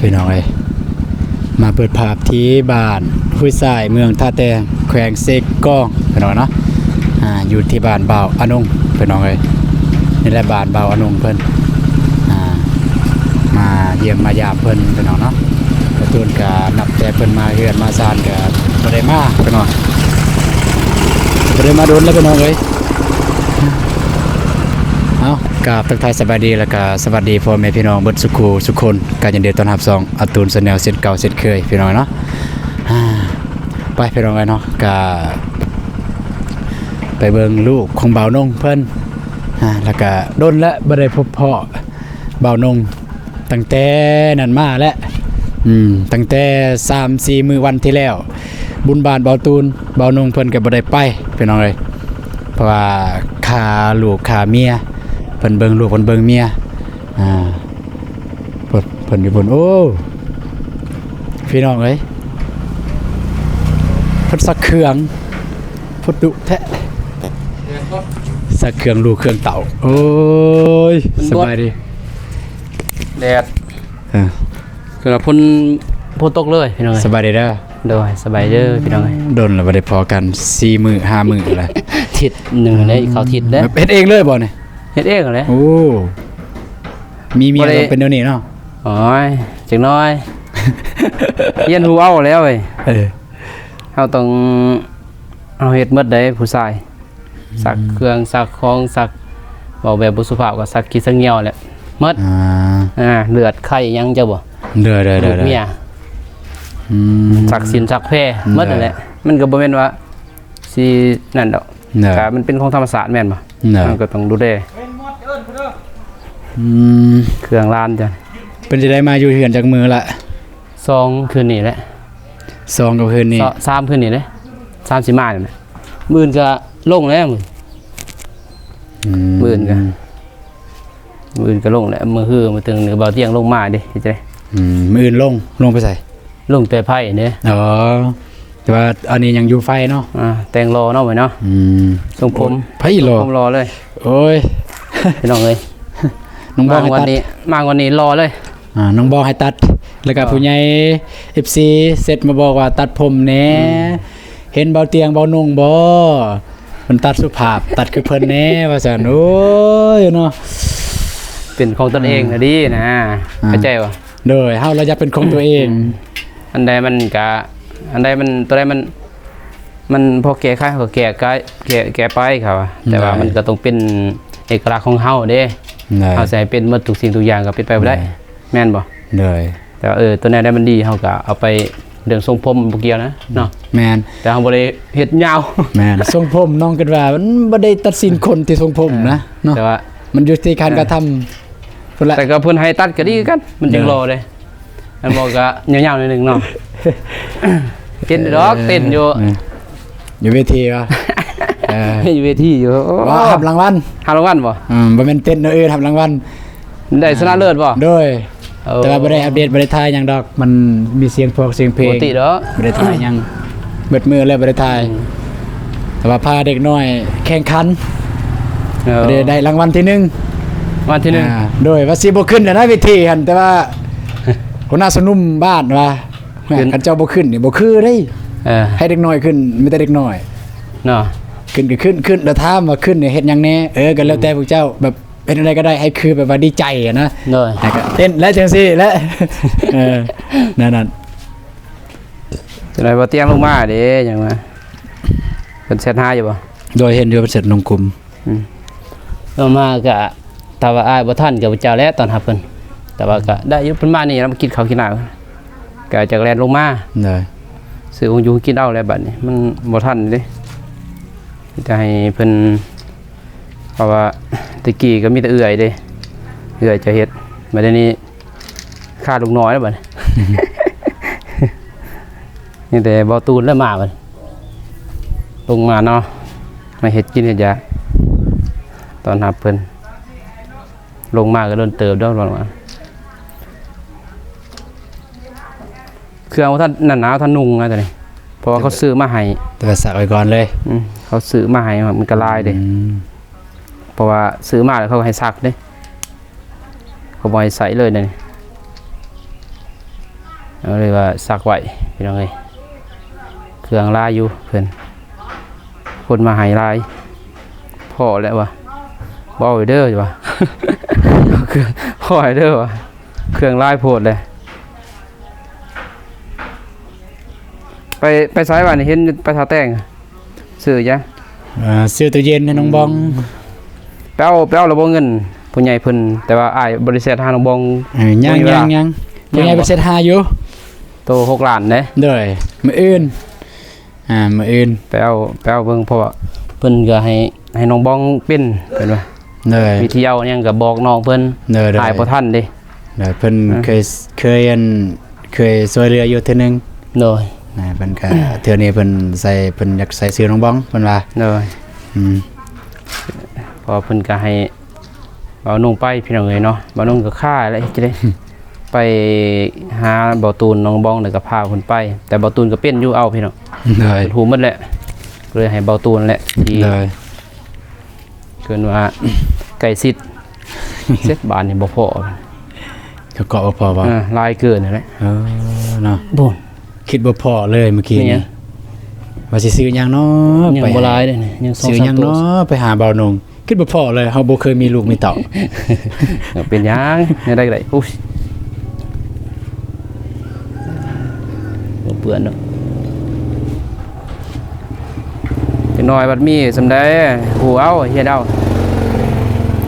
ພີ່ນ້ອງເອີຍ ມາເປີດພາບທີ່ບ້ານຫ້ວຍຊາຍ ເມືອງທ່າແຕງ ແຂວງເຊກອງ ພີ່ນ້ອງເນາະ. ອ່າ ຢູ່ທີ່ບ້ານບ່າວອານົງ ພີ່ນ້ອງເອີຍ ນີ້ແຫຼະບ້ານບ່າວອານົງເພິ່ນ ອ່າ ມາຢ້ຽມມາຢາມເພິ່ນ ພີ່ນ້ອງເນາະ. ກະຕູນກະນັບແຕ່ເພິ່ນມາເຮືອນມາຊານກະບໍ່ໄດ້ມາ ພີ່ນ້ອງ ບໍ່ໄດ້ມາດົນແລ້ວ ພີ່ນ້ອງເອີຍ. ເອົາ ກາບທັກທາຍສະບາຍດີ ແລ້ວກະສະຫວັດດີພໍ່ແມ່ພີ່ນ້ອງເບິດສຸຂູສຸຄົນ ກະຍິນດີຕ້ອນຮັບຊ່ອງອາຕູນແຊນແນວເຊັ່ນເກົ່າເຊັ່ນເຄີຍ ພີ່ນ້ອງເນາະ. ອ່າ ໄປ ພີ່ນ້ອງເອີຍເນາະ ກະໄປເບິ່ງລູກຂອງບ່າວນົງເພິ່ນ ອ່າ ແລ້ວກະດົນແລ້ວບໍ່ໄດ້ພົບພໍ້ບ່າວນົງ ຕັ້ງແຕ່ນັ້ນມາແຫຼະ ອືມ ຕັ້ງແຕ່ສາມສີ່ມື້ວັນທີ່ແລ້ວ ບຸນບ້ານບ່າວຕູນ ບ່າວນົງເພິ່ນກໍບໍ່ໄດ້ໄປ ພີ່ນ້ອງເອີຍ ເພາະວ່າຄາລູກຄາເມຍ ເພິ່ນເບິ່ງລູກເພິ່ນເບິ່ງເມຍ ອ່າ ເພິ່ນ ເພິ່ນຢູ່ພຸ້ນ ໂອ້ ພີ່ນ້ອງເອີຍ ເພິ່ນຊັກເຄື່ອງ ພຸດດຸແທ້ ຊັກເຄື່ອງລູກເຄື່ອງເຕົ້າ ໂອ້ຍ ມັນ ສະບາຍດີ ແດດ ເອີ ຄືວ່າຝົນ ຝົນຕົກເລີຍ ພີ່ນ້ອງເອີຍ ສະບາຍດີເດີ ໂດຍ ສະບາຍເດີ ພີ່ນ້ອງເອີຍ ດົນແລ້ວບໍ່ໄດ້ພໍ້ກັນ ສີ່ມື້ຫ້າມື້ແລ້ວ ທິດໜຶ່ງເດ້ ເຂົ້າທິດເດ້ ເຮັດເອງເລີຍບໍ່ນີ້? ເຮັດເອງແຫຼະ ໂອ້ ມີເມຍ ບໍ່ໄດ້ ຕ້ອງເປັນແນວນີ້ເນາະ ໂອ້ຍ ຈັກໜ້ອຍ ຮຽນຮູ້ເອົາແລ້ວເວີຍ ເອີ ເຮົາຕ້ອງ ເຮົາເຮັດໝົດເດ້ຜູ້ຊາຍ ອືມ ຊັກເຄື່ອງ ຊັກຂອງ ຊັກ ເວົ້າແບບບໍ່ສຸພາບກໍຊັກຂີ້ສັງຍ່ຽວແຫຼະ ໝົດ ອ່າ ອ່າ ເລືອດໄຂ້ຫຍັງເຈົ້າບໍ່ ໂດຍໆໆ ລູກເມຍ ອືມ ຊັກສິ້ນຊັກແພ ໂດຍ ໝົດຫັ້ນແຫຼະ ມັນກໍບໍ່ແມ່ນວ່າຊິນັ້ນດອກ ໂດຍ ກໍມັນເປັນຂອງທຳມະຊາດແມ່ນບໍ່ ໂດຍ ມັນກໍຕ້ອງດູແລ ອືມ ເຄື່ອງລ້ານຈ້ະ ເປັນຈັ່ງໃດ ມາຢູ່ເຮືອນຈັກມື້ລະ? ສອງຄືນນີ້ແຫຼະ ສອງກັບຄືນນີ້ ສາມຄືນນີ້ເດ້ ສາມຊິມານີ້ແຫຼະ ມື້ອື່ນກະລົງແລ້ວ ອືມ ມື້ອື່ນກະ ມື້ອື່ນກະລົງແລ້ວ ມື້ຮືມື້ຕຶງນີ້ບ່າວຕຽງລົງມາເດ້ ເຮັດຈັ່ງໃດ ອືມ ມື້ອື່ນລົງ ລົງໄປໃສ? ລົງແຕ່ໄຟເດ້ ອໍ ແຕ່ວ່າອັນນີ້ຍັງຢູ່ໄຟເນາະ ອ່າ ແຕ່ງຫຼໍ່ເນາະ ໄວ້ເນາະ ອືມ ຊົງຜົມ ໂອ້ຍ ໃຜຫຼໍ່ ຊົງຜົມຫຼໍ່ເລີຍ ໂອ້ຍ ພີ່ນ້ອງເອີຍ ນ້ອງບອກໃຫ້ຕັດ ມາງວດນີ້ ມາງວດນີ້ຫຼໍ່ເລີຍ ອ່າ ນ້ອງບອກໃຫ້ຕັດ ແລ້ວກໍ ອ່າ ຜູ້ໃຫຍ່ ເອັຟຊີ ເຊັດມາບອກວ່າຕັດຜົມແດ່ ອືມ ເຫັນເບົາຕຽງເບົານົງບໍ່ ເພິ່ນຕັດສຸພາບ ຕັດຄືເພິ່ນແດ່ ວ່າຊັ້ນ ໂອ້ຍເນາະ ເປັນຂອງຕົນເອງ ອ່າ ນະດີນະ ອ່າ ເຂົ້າໃຈບໍ່? ໂດຍ ເຮົາລະຢາກເປັນຂອງຕົວເອງ ອືມ ອັນໃດມັນກະ ອັນໃດມັນ ຕົວໃດມັນ ມັນພໍແກ້ໄຂເຮົາກໍແກ້ໄຂ ແກ້ ແກ້ໄປເຂົາວ່າ ແຕ່ວ່າ ໂດຍ ມັນກໍຕ້ອງເປັນເອກະລັກຂອງເຮົາເດ້ ໂດຍ ເຮົາຊິໃຫ້ເປັນໝົດທຸກສິ່ງທຸກຢ່າງກໍເປັນໄປບໍ່ໄດ້ ໂດຍ ແມ່ນບໍ່? ໂດຍ ແຕ່ວ່າ ເອີ ຕົວໃດມັນດີເຮົາກໍເອົາໄປ ເລື່ອງຊົງຜົມບໍ່ກ່ຽວນະເນາະ ແມ່ນ ແຕ່ເຮົາບໍ່ໄດ້ເຮັດຍາວ ແມ່ນ ຊົງຜົມນ້ອງຄິດວ່າມັນບໍ່ໄດ້ຕັດສິນຄົນທີ່ຊົງຜົມນະ ເອີ ເນາະ ແຕ່ວ່າມັນຢູ່ທີ່ການ ເອີ ກະທຳ ພຸ້ນແຫຼະ ແຕ່ກໍເພິ່ນໃຫ້ຕັດກໍດີຄືກັນ ມັນຈຶ່ງ ໂດຍ ຫຼໍ່ເດ້ ອັນບໍ່ກໍຍາວໆໜ້ອຍໜຶ່ງເນາະ ເຕັ້ນດອກ ເອີ ເຕັ້ນຢູ່ ເອີ ຢູ່ເວທີວະ ເອີ ຢູ່ເວທີຢູ່ ໂອ້ ວ່າຮັບລາງວັນ ຮັບລາງວັນບໍ່? ອືມ ບໍ່ແມ່ນເຕັ້ນແນວອື່ນ ຮັບລາງວັນ ໄດ້ຊະນະເລີດບໍ່? ໂດຍ ໂອ້ ແຕ່ວ່າບໍ່ໄດ້ອັບເດດ ບໍ່ໄດ້ຖ່າຍຫຍັງດອກ ມັນມີສຽງພວກສຽງເພງ ປົກກະຕິດອກ ບໍ່ໄດ້ຖ່າຍຫຍັງ ເບິດມື້ແລ້ວບໍ່ໄດ້ຖ່າຍ ອືມ ແຕ່ວ່າພາເດັກນ້ອຍແຂ່ງຂັນ ເອີ ໄດ້ ໄດ້ລາງວັນທີໜຶ່ງ ວັນທີໜຶ່ງ ອ່າ ໂດຍວ່າຊິບໍ່ຂຶ້ນແລ້ວນະເວທີຫັ້ນ ແຕ່ວ່າຫົວໜ້າຊຸມນຸມບ້ານວ່າ ແມ່ນ ຄັນເຈົ້າບໍ່ຂຶ້ນນີ້ບໍ່ຄືເດ້ ເອີ ໃຫ້ເດັກນ້ອຍຂຶ້ນ ມີແຕ່ເດັກນ້ອຍເນາະ ຂຶ້ນກໍຂຶ້ນ ຂຶ້ນແລ້ວຖາມວ່າຂຶ້ນນີ້ເຮັດຫຍັງແດ່ ເອີ ກໍແລ້ວແຕ່ ອືມ ພວກເຈົ້າ ແບບ ເຮັດແນວໃດກໍໄດ້ໃຫ້ຄືແບບວ່າດີໃຈຫັ້ນນະ ໂດຍ ແລ້ວກໍເຕັ້ນ ແລ້ວຈັ່ງຊີ້ແຫຼະ ເອີ ແນວນັ້ນ ຈັກໜ້ອຍບໍ່ຕຽງລົງມາເດ້ ຫຍັງວ່າ ເພິ່ນແຊັດຫາຢູ່ບໍ່? ໂດຍ ເຫັນຢູ່ ເພິ່ນແຊັດລົງກຸ່ມ ອືມ ລົງມາກໍ ຖ້າວ່າອ້າຍບໍ່ທັນກໍເຈົ້າແຫຼະຕ້ອນຮັບເພິ່ນ ແຕ່ວ່າກໍໄດ້ຢູ່ ເພິ່ນມານີ້ລະ ມາກິນເຂົ້າກິນນ້ຳ ກໍຈະແລ່ນລົງມາ ໂດຍ ຊື້ຂອງຢູ່ກິນເອົາແຫຼະ ບັດນີ້ມັນບໍ່ທັນເດ້ ຈະໃຫ້ເພິ່ນ ເພາະວ່າແຕ່ກີ້ກໍມີແຕ່ເອື້ອຍເດ້ ເອື້ອຍຈະເຮັດ ບັດດຽວນີ້ຂາດລູກນ້ອຍແລ້ວບັດນີ້ ມີແຕ່ບໍ່ຕູນແລ້ວມາບັດນີ້ ລົງມາເນາະ ມາເຮັດກິນເຮັດຢາກ ຕ້ອນຮັບເພິ່ນ ລົງມາກໍດົນເຕີບດອກ ລົງມາ ເຄື່ອງບໍ່ທັນນັ້ນນະ ບໍ່ທັນນຸ່ງນະຕົວນີ້ ເພາະວ່າເຂົາຊື້ມາໃຫ້ ແຕ່ວ່າຊັກໄວ້ກ່ອນເລີຍ ອືມ ເຂົາຊື້ມາໃຫ້ ມັນກໍຫຼາຍເດ້ ອືມ ເພາະວ່າຊື້ມາແລ້ວເຂົາກໍໃຫ້ຊັກເດ້ ເຂົາບໍ່ໃຫ້ໃສ່ເລີຍເດນີ້ ເ ເອົາເລີຍວ່າຊັກໄວ້ພີ່ນ້ອງເອີຍ ເຄື່ອງຫຼາຍຢູ່ເພິ່ນ ຄົນມາໃຫ້ຫຼາຍ ພໍແລ້ວວ່າ ເວົ້າໄວ້ເດີວ່າ ເຄື່ອງ ພໍແລ້ວເດີວ່າ ເຄື່ອງຫຼາຍໂພດແຫຼະ. ໄປ ໄປໃສວະນີ້ ເຫັນໄປທ່າແຕງ ຊື້ຫຍັງ? ເອີ ຊື້ຕູ້ເຢັນໃຫ້ນ້ອງບອງ. ອືມ ໄປເອົາ ໄປເອົາແລ້ວບໍ່ເງິນຜູ້ໃຫຍ່ເພິ່ນ? ແຕ່ວ່າອ້າຍບໍ່ໄດ້ແຊັດຫານ້ອງບອງ. ເອີ ຍັງ ບໍ່ມີເວລາ ຍັງ ຍັງ ຍັງບໍ່? ຜູ້ໃຫຍ່ເພິ່ນແຊັດຫາຢູ່ ໂຕຫົກລ້ານເດ້. ໂດຍ ມື້ອື່ນ ອ່າ ມື້ອື່ນໄປເອົາ ໄປເອົາເບິ່ງ ເພາະວ່າເພິ່ນກໍໃຫ້ ໃຫ້ນ້ອງບອງເປັນ ເພິ່ນວ່າ. ໂດຍ ວິທີເອົາຫຍັງກໍບອກນ້ອງເພິ່ນ. ໂດຍ ໂດຍ ອ້າຍບໍ່ທັນເດ້. ໂດຍ ເພິ່ນ ອ່າ ເຄີຍ ເຄີຍ ອັນ ເຄີຍຊ່ວຍເຫຼືອຢູ່ເທື່ອໜຶ່ງ. ໂດຍ ນະ ເພິ່ນກະ ເທື່ອນີ້ເພິ່ນໃສ່ ເພິ່ນຢາກໃສ່ຊື່ນ້ອງບອງ ເພິ່ນວ່າ. ໂດຍ ອືມ ເພາະວ່າເພິ່ນກະໃຫ້ບ່າວນຸ່ງໄປ ພີ່ນ້ອງເອີຍເນາະ. ບ່າວນຸ່ງກໍຄ້າແຫຼະ ເຮັດຈັ່ງໃດ ໄປຫາບ່າວຕູນ ນ້ອງບອງ ແລ້ວກໍພາເພິ່ນໄປ. ແຕ່ບ່າວຕູນກໍເປັນຢູ່ເອົາ ພີ່ນ້ອງ. ໂດຍ ເພິ່ນຮູ້ໝົດແຫຼະ ກໍເລີຍໃຫ້ບ່າວຕູນແຫຼະທີ່ ໂດຍ ເອີ້ນວ່າໃກ້ຊິດ ເຈັດບາດນີ້ບໍ່ພໍ. ເຂົາເກາະບໍ່ພໍບໍ່? ເອີ ຫຼາຍເກີນຫັ້ນແຫຼະ. ເອີ ເນາະ ໂອ້ ຄິດບໍ່ພໍເລີຍມື້ກີ້ນີ້. ວ່າຊິຊື້ຫຍັງເນາະ? ຍັງບໍ່ຫຼາຍເດ້ນີ້ ຍັງສອງສາມໂຕ. ຊື້ຫຍັງເນາະ? ໄປຫາບ່າວນຸ່ງ ຄິດບໍ່ພໍເລີຍ ເຮົາບໍ່ເຄີຍມີລູກມີເຕົ້າ. ເປັນຫຍັງ ແນວໃດກໍໄດ້. ໂອ້ຍ ບໍ່ເປື້ອນດອກ. ຈັກໜ້ອຍບັດມີສ່ຳໃດ ຮູ້ເອົາ ເຮັດເອົາ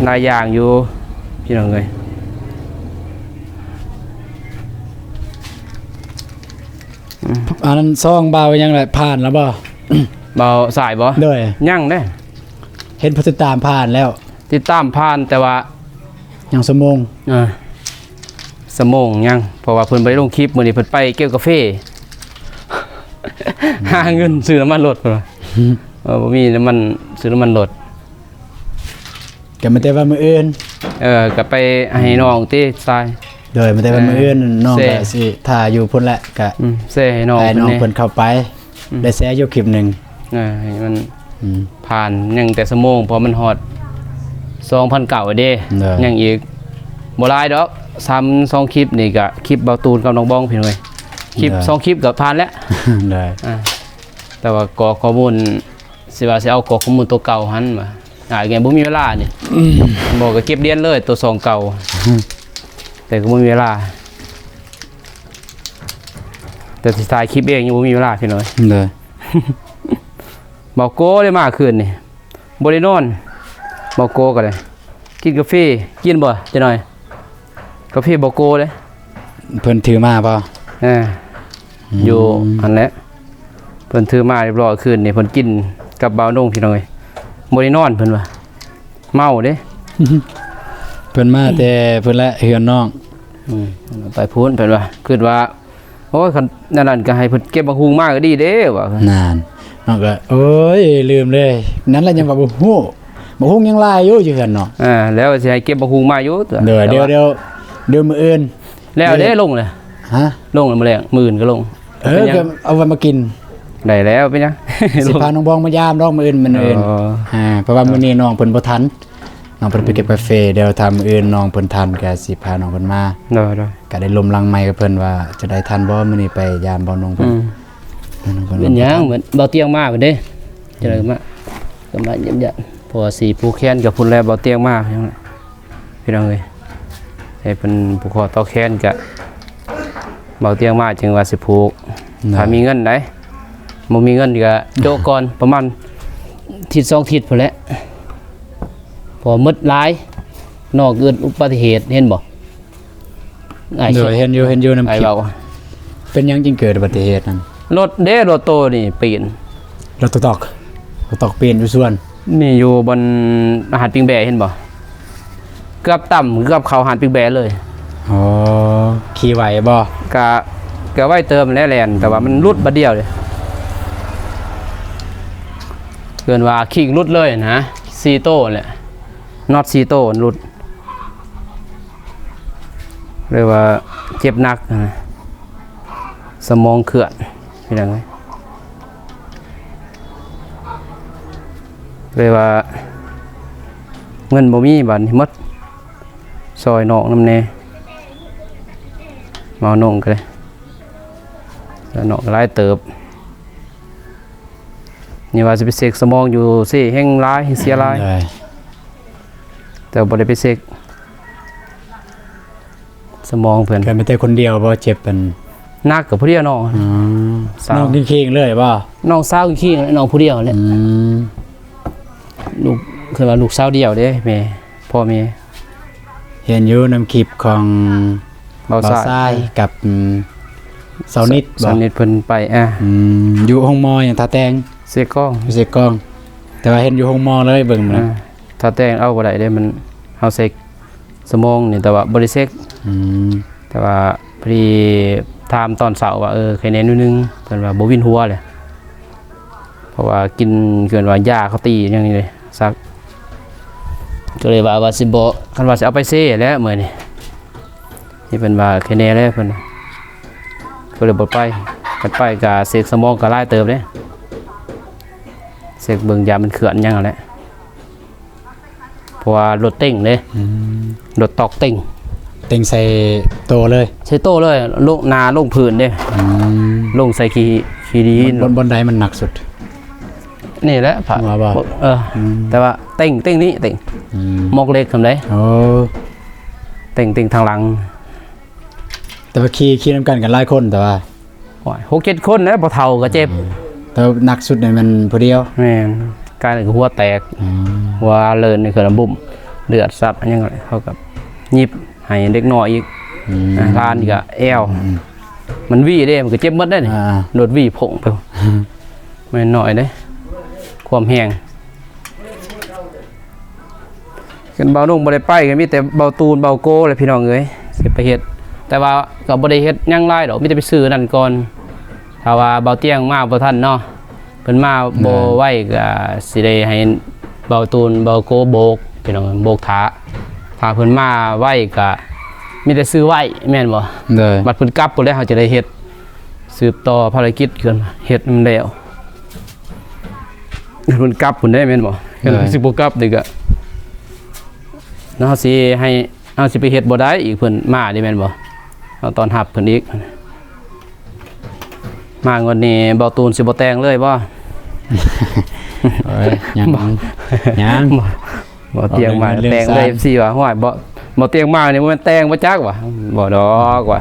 ຫຼາຍຢ່າງຢູ່ ພີ່ນ້ອງເອີຍ. ອືມ ອັນນັ້ນຊ່ອງບ່າວຫຍັງແຫຼະ ຜ່ານແລ້ວບໍ່? ບ່າວສາຍບໍ່? ໂດຍ ຍັງເດ້. ເຫັນຜູ້ຕິດຕາມຜ່ານແລ້ວ ຕິດຕາມຜ່ານ ແຕ່ວ່າຍັງຊົ່ວໂມງ. ເອີ ຊົ່ວໂມງຍັງ ເພາະວ່າເພິ່ນບໍ່ໄດ້ລົງຄລິບ ມື້ນີ້ເພິ່ນໄປເກັບກາເຟ ອືມ ຫາເງິນຊື້ນ້ຳມັນລົດເພິ່ນວ່າ. ອືມ ເອີ ບໍ່ມີນ້ຳມັນ ຊື້ນ້ຳມັນລົດ. ກໍມີແຕ່ວ່າມື້ອື່ນ ເອີ ກໍໄປໃຫ້ນ້ອງຕິຊາຍ. ໂດຍ ມີແຕ່ວ່າ ເອີ ມື້ອື່ນນ້ອງ ແຊ ກໍຊິຖ້າຢູ່ພຸ້ນແຫຼະ ກໍ ອືມ ແຊໃຫ້ນ້ອງ ໃຫ້ນ້ອງເພິ່ນເຂົ້າໄປ. ອືມ ໄດ້ແຊຢູ່ຄລິບໜຶ່ງ. ເອີ ໃຫ້ມັນ ອືມ ຜ່ານຍັງແຕ່ຊົ່ວໂມງ ເພາະມັນຮອດສອງພັນເກົ້າເດ້. ໂດຍ ຍັງອີກບໍ່ຫຼາຍດອກ ສາມ ສອງຄລິບນີ້ກະຄລິບບ່າວຕູນກັບນ້ອງບອງ ພີ່ນ້ອງເອີຍ. ຄລິບ ໂດຍ ສອງຄລິບກໍຜ່ານແລ້ວ. ໂດຍ ອ່າ ແຕ່ວ່າກໍຂໍ້ມູນ ຊິວ່າຊິເອົາກໍຂໍ້ມູນໂຕເກົ່າຫັ້ນວ່າ ອາຍກໍບໍ່ມີເວລານີ້. ອືມ ບໍ່ກໍເກັບຫຼຽນເລີຍໂຕຊ່ອງເກົ່າ. ອືມ ແຕ່ກໍບໍ່ມີເວລາ ແຕ່ຊິຖ່າຍຄລິບເອງຍັງບໍ່ມີເວລາ ພີ່ນ້ອງເອີຍ. ໂດຍ ບ່າວໂກໄດ້ມາຄືນນີ້ ບໍ່ໄດ້ນອນ. ບ່າວໂກກໍໄດ້ ກິນກາເຟ ກິນບໍ່ຈັກໜ້ອຍ? ກາເຟບ່າວໂກເດ້. ເພິ່ນຖືມາບໍ່? ເອີ ອືມ ຢູ່ຫັ້ນແຫຼະ ເພິ່ນຖືມາຮຽບຮ້ອຍ. ຄືນນີ້ເພິ່ນກິນກັບບ່າວນຸ່ງ ພີ່ນ້ອງເອີຍ ບໍ່ໄດ້ນອນ ເພິ່ນວ່າເມົາເດ້. ເພິ່ນມາແຕ່ເພິ່ນລະເຮືອນນ້ອງ. ອືມ ໄປພຸ້ນ ເພິ່ນວ່າ ຄິດວ່າ ໂອ້ຍ ຄັນແນວນັ້ນກໍໃຫ້ເພິ່ນເກັບບັກຫຸ່ງມາກໍດີເດ້ວ່າ. ນັ້ນ ນ້ອງກໍ ໂອ້ຍ ລືມເລີຍ ນັ້ນລະຍັງວ່າບໍ່ຮູ້ ບັກຫຸ່ງຍັງຫຼາຍຢູ່ ຢູ່ເຮືອນເນາະ. ອ່າ ແລ້ວຊິໃຫ້ເກັບບັກຫຸ່ງມາຢູ່. ໂດຍ ແຕ່ວ່າ ດຽວ ດຽວ ດຽວມື້ອື່ນ ແລ້ວເດ້. ລົງເລີຍ ຮະ? ລົງແລ້ວ ມື້ແລງ ມື້ອື່ນກໍລົງ. ເອີ ເປັນຫຍັງ? ກໍເອົາໄວ້ມາກິນ ໄດ້ແລ້ວ ເປັນຫຍັງ? ຊິພານ້ອງບອງມາຢາມດອກ ມື້ອື່ນ ມື້ອື່ນ. ອໍ ອ່າ ເພາະວ່າມື້ນີ້ນ້ອງເພິ່ນບໍ່ທັນ ນ້ອງເພິ່ນໄປເກັບກາເຟ. ດຽວຖ້າມື້ອື່ນນ້ອງເພິ່ນທັນ ກໍຊິພານ້ອງເພິ່ນມາ. ໂດຍ ໂດຍ ກໍໄດ້ລົມຫຼັງໄມກັບເພິ່ນວ່າຈະໄດ້ທັນບໍ່ ມື້ນີ້ໄປຢາມບ່າວນຸ່ງເພິ່ນ. ອືມ ເພິ່ນ ເພິ່ນ ເປັນຫຍັງ ບ່າວ ບ່າວຕຽງມາເພິ່ນເດ້ ຈະໄດ້ມາ ກໍມາຢ້ຽມຢາມ ເພາະວ່າຊິຜູກແຂນກັບພຸ້ນແລ້ວ ບ່າວຕຽງມາ ພີ່ນ້ອງເອີຍ. ໃຫ້ເພິ່ນຜູກຂໍ້ຕໍ່ແຂນ ກະບ່າວຕຽງມາຈຶ່ງວ່າຊິຜູກ. ໂດຍ ຖ້າມີເງິນໃດ ບໍ່ມີເງິນກະໂຈະກ່ອນ ປະມານທິດສອງທິດພຸ້ນແຫຼະ ເພາະວ່າໝົດຫຼາຍ. ນ້ອງເກີດອຸບັດຕິເຫດ ເຫັນບໍ່? ອ້າຍ ໂດຍ ເຫັນຢູ່ ເຫັນຢູ່ ນຳ ອ້າຍ ຄລິບ ເວົ້າ. ເປັນຫຍັງຈຶ່ງເກີດອຸບັດຕິເຫດນັ້ນ? ລົດເດ້ ລົດໂຕນີ້ປີນ. ລົດຕົກ ຕົກປີນຢູ່ສວນ. ນີ້ຢູ່ບ່ອນຮ້ານປີ້ງແບ້ ເຫັນບໍ່? ເກືອບຕຳ ເກືອບເຂົ້າຮ້ານປີ້ງແບ້ເລີຍ. ອໍ ຂີ່ໄຫວບໍ່? ກະ ກະໄຫວເຕີບແຫຼະ ແລ່ນ ແຕ່ວ່າມັນຫຼຸດບາດດຽວເດ້ ເອີ້ນວ່າຄີງຫຼຸດເລີຍນະ ສີ່ໂຕແຫຼະ ນັອດສີ່ໂຕຫຼຸດ. ເລີຍວ່າເຈັບໜັກນະ ສະໝອງເຄື່ອນ ພີ່ນ້ອງເອີຍ. ເລີຍວ່າເງິນບໍ່ມີ ບາດນີ້ໝົດ ຊ່ອຍນ້ອງນຳແດ່ ມານ້ອງກໍໄດ້. ເນາະ ຫຼາຍເຕີບ. ນີ້ວ່າຊິໄປເຊັກສະໝອງຢູ່ເຊ ແຮງຫຼາຍ ແຮງເສຍຫຼາຍ ໂດຍ ແຕ່ບໍ່ໄດ້ໄປເຊັກສະໝອງເພິ່ນ. ກໍມີແຕ່ຄົນດຽວບໍ່ເຈັບ? ອັນ ໜັກກໍຜູ້ດຽວເນາະ. ອືມ ສາວ ນ້ອງຄິງໆເລີຍບໍ່? ນ້ອງສາວຄິງໆ ນ້ອງຜູ້ດຽວແຫຼະ. ອືມ ລູກ ຄືວ່າລູກສາວດຽວເດ້ ແມ່ ພໍ່ແມ່. ເຫັນຢູ່ນຳຄລິບຂອງ ເບົາຊາຍ ເບົາຊາຍກັບ ອືມ ສາວນິດບໍ່? ສາວນິດເພິ່ນໄປ ອາ ອືມ ຢູ່ໂຮງໝໍຫຍັງ ທ່າແຕງ ເຊກອງ ຢູ່ເຊກອງ. ແຕ່ວ່າເຫັນຢູ່ໂຮງໝໍເລີຍ ເບິ່ງ ອາ ມັນ ອາ ທ່າແຕງເອົາບໍ່ໄດ້ເດ້ ມັນ ເຮົາເຊັກສະໝອງນີ້ ແຕ່ວ່າບໍ່ໄດ້ເຊັກ. ອືມ ແຕ່ວ່າພໍດີຖາມຕອນເຊົ້າວ່າ ເອີ ໄຄແນນໜ້ອຍໜຶ່ງ ເພິ່ນວ່າບໍ່ວິນຫົວເລີຍ ເພາະວ່າກິນ ເອີ້ນວ່າຢາເຂົາຕີຫຍັງນີ້ເດ້ ສັກ ກໍເລີຍວ່າ ວ່າຊິບໍ່ ຄັນວ່າຊິເອົາໄປເຊແຫຼະມື້ນີ້ ທີ່ເພິ່ນວ່າແຄ່ແນ່ແຫຼະເພິ່ນ ກໍເລີຍບໍ່ໄປ. ຄັນໄປກໍເຊັກສະໝອງກໍຫຼາຍເຕີບເດ້ ເຊັກເບິ່ງຢາມັນເຄື່ອນຫຍັງຫັ້ນແຫຼະ ເພາະວ່າລົດເຕັງເດ້. ອືມ ລົດຕອກເຕັງ ເຕັງໃສ່ໂຕເລີຍ ໃສ່ໂຕເລີຍ ລົງໜ້າລົງພື້ນເດ້. ອືມ ລົງໃສ່ຂີ້ ຂີ້ດິນ. ບ່ອນ ບ່ອນໃດມັນໜັກສຸດ? ນີ້ແຫຼະ ພະຫົວບໍ່? ເອີ ອືມ ແຕ່ວ່າເຕັງ ເຕັງນີ້ເຕັງ ອືມ ໝອກເຫຼັກນຳເດ້. ໂອ້ ເຕັງ ເຕັງທາງຫຼັງ. ແຕ່ວ່າຂີ່ ຂີ່ນຳກັນກັນຫຼາຍຄົນ ແຕ່ວ່າ ໂອ້ຍ ຫົກເຈັດຄົນແຫຼະ ບໍ່ເຖົ້າກໍເຈັບ. ອືມ ແຕ່ໜັກສຸດນີ້ແມ່ນຜູ້ດຽວ. ແມ່ນ ກາຍກໍຫົວແຕກ. ອືມ ຫົວເລີນນີ້ຄືລະບຸ້ມ ເລືອດສັດຫຍັງ ເຂົາກໍຫຍິບໃຫ້ເດັກນ້ອຍອີກ. ອືມ ຫຼານກໍແອວ ອືມ ມັນຫວີເດ້ ມັນກໍເຈັບໝົດເດ້ນີ້. ອ່າ ໂດດຫວີໂພງໄປ ອືມ ແມ່ນນ້ອຍເດ້ ຄວາມແຮງ. ຄັນບ່າວນຸ່ງບໍ່ໄດ້ໄປ ກໍມີແຕ່ບ່າວຕູນ ບ່າວໂກແຫຼະພີ່ນ້ອງເອີຍ ຊິໄປເຮັດ. ແຕ່ວ່າກໍບໍ່ໄດ້ເຮັດຫຍັງຫຼາຍດອກ ມີແຕ່ໄປຊື້ນັ້ນກ່ອນ. ຖ້າວ່າບ່າວຕຽງມາບໍ່ທັນເນາະ ເພິ່ນມາບໍ່ໄວ ກໍຊິໄດ້ໃຫ້ບ່າວຕູນ ບ່າວໂກໂບກ ພີ່ນ້ອງ ໂບກຖ້າ. ຖ້າເພິ່ນມາໄວ ກໍມີແຕ່ຊື້ໄວ້ ແມ່ນບໍ່? ໂດຍ ບັດເພິ່ນກັບພຸ້ນແຫຼະ ເຮົາຈະໄດ້ເຮັດ ສືບຕໍ່ພາລະກິດ ເຮັດໃຫ້ມັນແລ້ວ. ເພິ່ນກັບພຸ້ນເດ້ແມ່ນບໍ່? ເພິ່ນຊິບໍ່ກັບເດ້ກະ ເຮົາຊິໃຫ້ ເຮົາຊິໄປເຮັດບໍ່ໄດ້ອີກ ເພິ່ນມາເດ້ແມ່ນບໍ່? ເຮົາຕ້ອນຮັບເພິ່ນອີກ. ມາງວດນີ້ບ່າວຕູນຊິບໍ່ແຕ່ງເລີຍບໍ່? ໂອ້ຍ ຍັງ ຍັງ ບໍ່ ບໍ່ຕຽງມາແຕ່ງເລີຍ ເອັຟຊີວ່າ ຫ້ວຍ ບໍ່ ບໍ່ຕຽງມານີ້ບໍ່ແມ່ນແຕ່ງບໍ່ຈັກວ່າ ບໍ່ດອກວ່າ.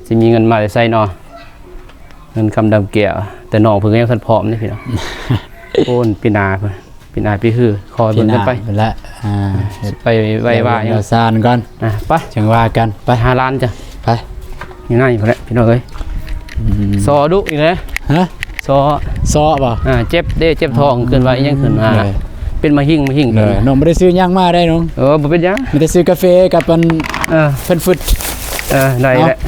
ຊິມີເງິນມາແຕ່ໃສເນາະ? ເງິນຄຳດຳແກ້ວ ແຕ່ນ້ອງເພິ່ນກໍຍັງທັນພ້ອມເດ້ພີ່ນ້ອງ. ໂອ້ ປີໜ້າເພິ່ນ ປີໜ້າປີຮື ຂໍເບິ່ງກັນໄປ ປີໜ້າພຸ້ນແຫຼະ. ອ່າ ຊິໄປໄຫວ້ວາຫຍັງ ເອົາສານກ່ອນ ອ່າ ໄປ ຈັ່ງວ່າກັນ ໄປຫາຫຼານຈ້ະ ໄປ ຢູ່ໃນພຸ້ນແຫຼະພີ່ນ້ອງເອີຍ. ອືມ ຊໍດຸອີກແລ້ວ ຮະ ຊໍ ຊໍບໍ່? ອ່າ ເຈັບເດ້ ເຈັບທ້ອງ ອືມ ເອີ້ນວ່າອີຫຍັງ ເອີ້ນວ່າ ເປັນມະຫິງ ມະຫິງ ເອີ ນ້ອງບໍ່ໄດ້ຊື້ຫຍັງມາໄດ໋ນ້ອງ. ເອີ ບໍ່ເປັນຫຍັງ ມີແຕ່ຊື້ກາເຟກັບອັນ ເອີ ເພິ່ນຟຶດ ເອີ ໄດ້ແຫຼະ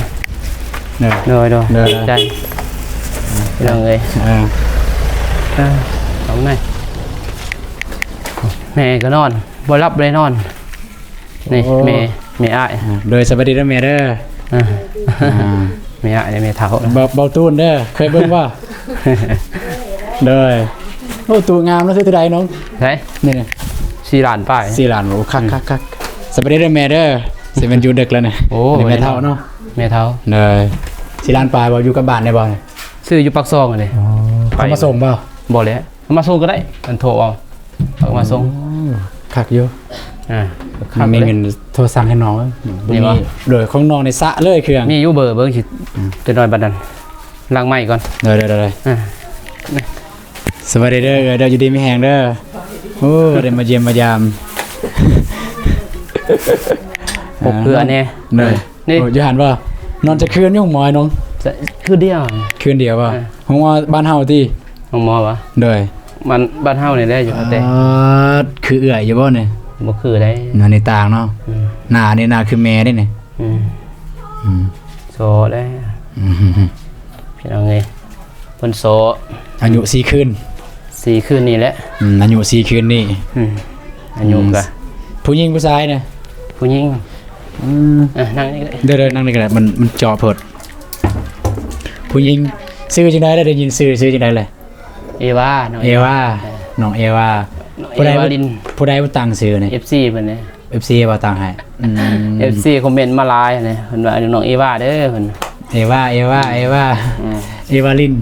ເນາະ ໂດຍ ໂດຍ ໂດຍ ໃຈ ພີ່ນ້ອງເອີຍ. ເອີ ເອີ ເອົາແມ່ ແມ່ກໍນອນ ບໍ່ຫຼັບບໍ່ໄດ້ນອນ ນີ້ ໂອ້ ແມ່ ແມ່ອ້າຍ ອ່າ ໂດຍ ສະບາຍດີເດີແມ່ເດີ. ອ່າ ອ່າ ແມ່ອ້າຍ ແມ່ເຖົ້າ ເບົາ ເບົາຕູນເດີ ເຄີຍເບິ່ງບໍ່? ໂດຍ ໂອ້ ຕູ້ງາມເນາະ ຊື້ເທົ່າໃດນ້ອງ? ໃສ? ນີ້ ສີ່ລ້ານປາຍ ສີ່ລ້ານ ໂອ້ ຄັກ ອືມ ຄັກ ຄັກ. ສະບາຍດີເດີແມ່ເດີ ຊິແມ່ນຢູ່ເດິກແລ້ວນີ້. ໂອ້ ອັນນີ້ແມ່ເຖົ້າເນາະ ແມ່ເຖົ້າ ໂດຍ. ສີ່ລ້ານປາຍບໍ່? ຢູ່ກັບບ້ານໄດ້ບໍ່? ຊື້ຢູ່ປາກຊ່ອງອັນນີ້. ອໍ ເຂົາມາສົ່ງບໍ່? ບໍ່ແຫຼະ ເຂົາມາສົ່ງກໍໄດ້ ອັນໂທເອົາ ເຂົາມາສົ່ງ. ໂອ້ ຄັກຢູ່ ອ່າ ຄັກ ມີເງິນໂທສັ່ງໃຫ້ນ້ອງ ນີ້ບໍ່? ໂດຍ ຂອງນ້ອງນີ້ສະເລີຍເຄື່ອງ ມີຢູ່ເບີ ເບິ່ງຊິ ອືມ ຈັກໜ້ອຍບັດນັ້ນ ຫຼັງໄມກ່ອນ. ໂດຍ ໂດຍ ໂດຍ ອ່າ ສະບາຍດີເດີ ເອີ ເດີ ຢູ່ດີມີແຮງເດີ. ໂອ້ ໄດ້ມາຢ້ຽມມາຢາມ ພົບເພື່ອແດ່ ໂດຍ. ນີ້ ໂອ້ ຢູ່ຫັ້ນບໍ່? ນອນຈັກຄືນຢູ່ໂຮງໝໍນ້ອງ? ຄືນດຽວ ຄືນດຽວບໍ່? ເອີ ໂຮງໝໍບ້ານເຮົາຕິ? ໂຮງໝໍຫວາ? ໂດຍ ບ້ານ ບ້ານເຮົານີ້ແຫຼະຢູ່ຫັ້ນແຕ່. ອ່າ ຄືເອື້ອຍຢູ່ບໍ່ນີ້? ບໍ່ຄືໃດ໋ ໜ້ານີ້ຕ່າງເນາະ. ອືມ ໜ້ານີ້ໜ້າຄືແມ່ເດ້ນີ້. ອືມ ອືມ ໂສແລ້ວ ອືມ ພີ່ນ້ອງເອີຍ ເພິ່ນໂສ ອາຍຸສີ່ຄືນ ສີ່ຄືນນີ້ແຫຼະ. ອືມ ອາຍຸສີ່ຄືນນີ້. ອືມ ອາຍຸ ອືມ ກະ ຜູ້ຍິງຜູ້ຊາຍນະ? ຜູ້ຍິງ. ອືມ ເອີ ນັ່ງນີ້ກໍໄດ້ ເດີໆ ນັ່ງນີ້ກໍໄດ້ ມັນ ມັນເຈາະໂພດ. ຜູ້ຍິງ ຊື່ຈັ່ງໃດລະ? ໄດ້ຍິນຊື່ ຊື່ຈັ່ງໃດລະ? ເອວາ ນ້ອງເອວາ ເອີ ນ້ອງເອວາ. ຜູ້ໃດ ເອວາລິນ ຜູ້ໃດຕັ້ງຊື່ນີ້? ເອັຟຊີເພິ່ນເດ້ ເອັຟຊີບໍ່ຕັ້ງໃຫ້. ອືມ ເອັຟຊີຄອມເມັນມາຫຼາຍເດ້ ເພິ່ນວ່ານ້ອງເອວາເດີ ເພິ່ນ. ເອວາ ເອວາ ເອວາ ອືມ ເອວາລິນ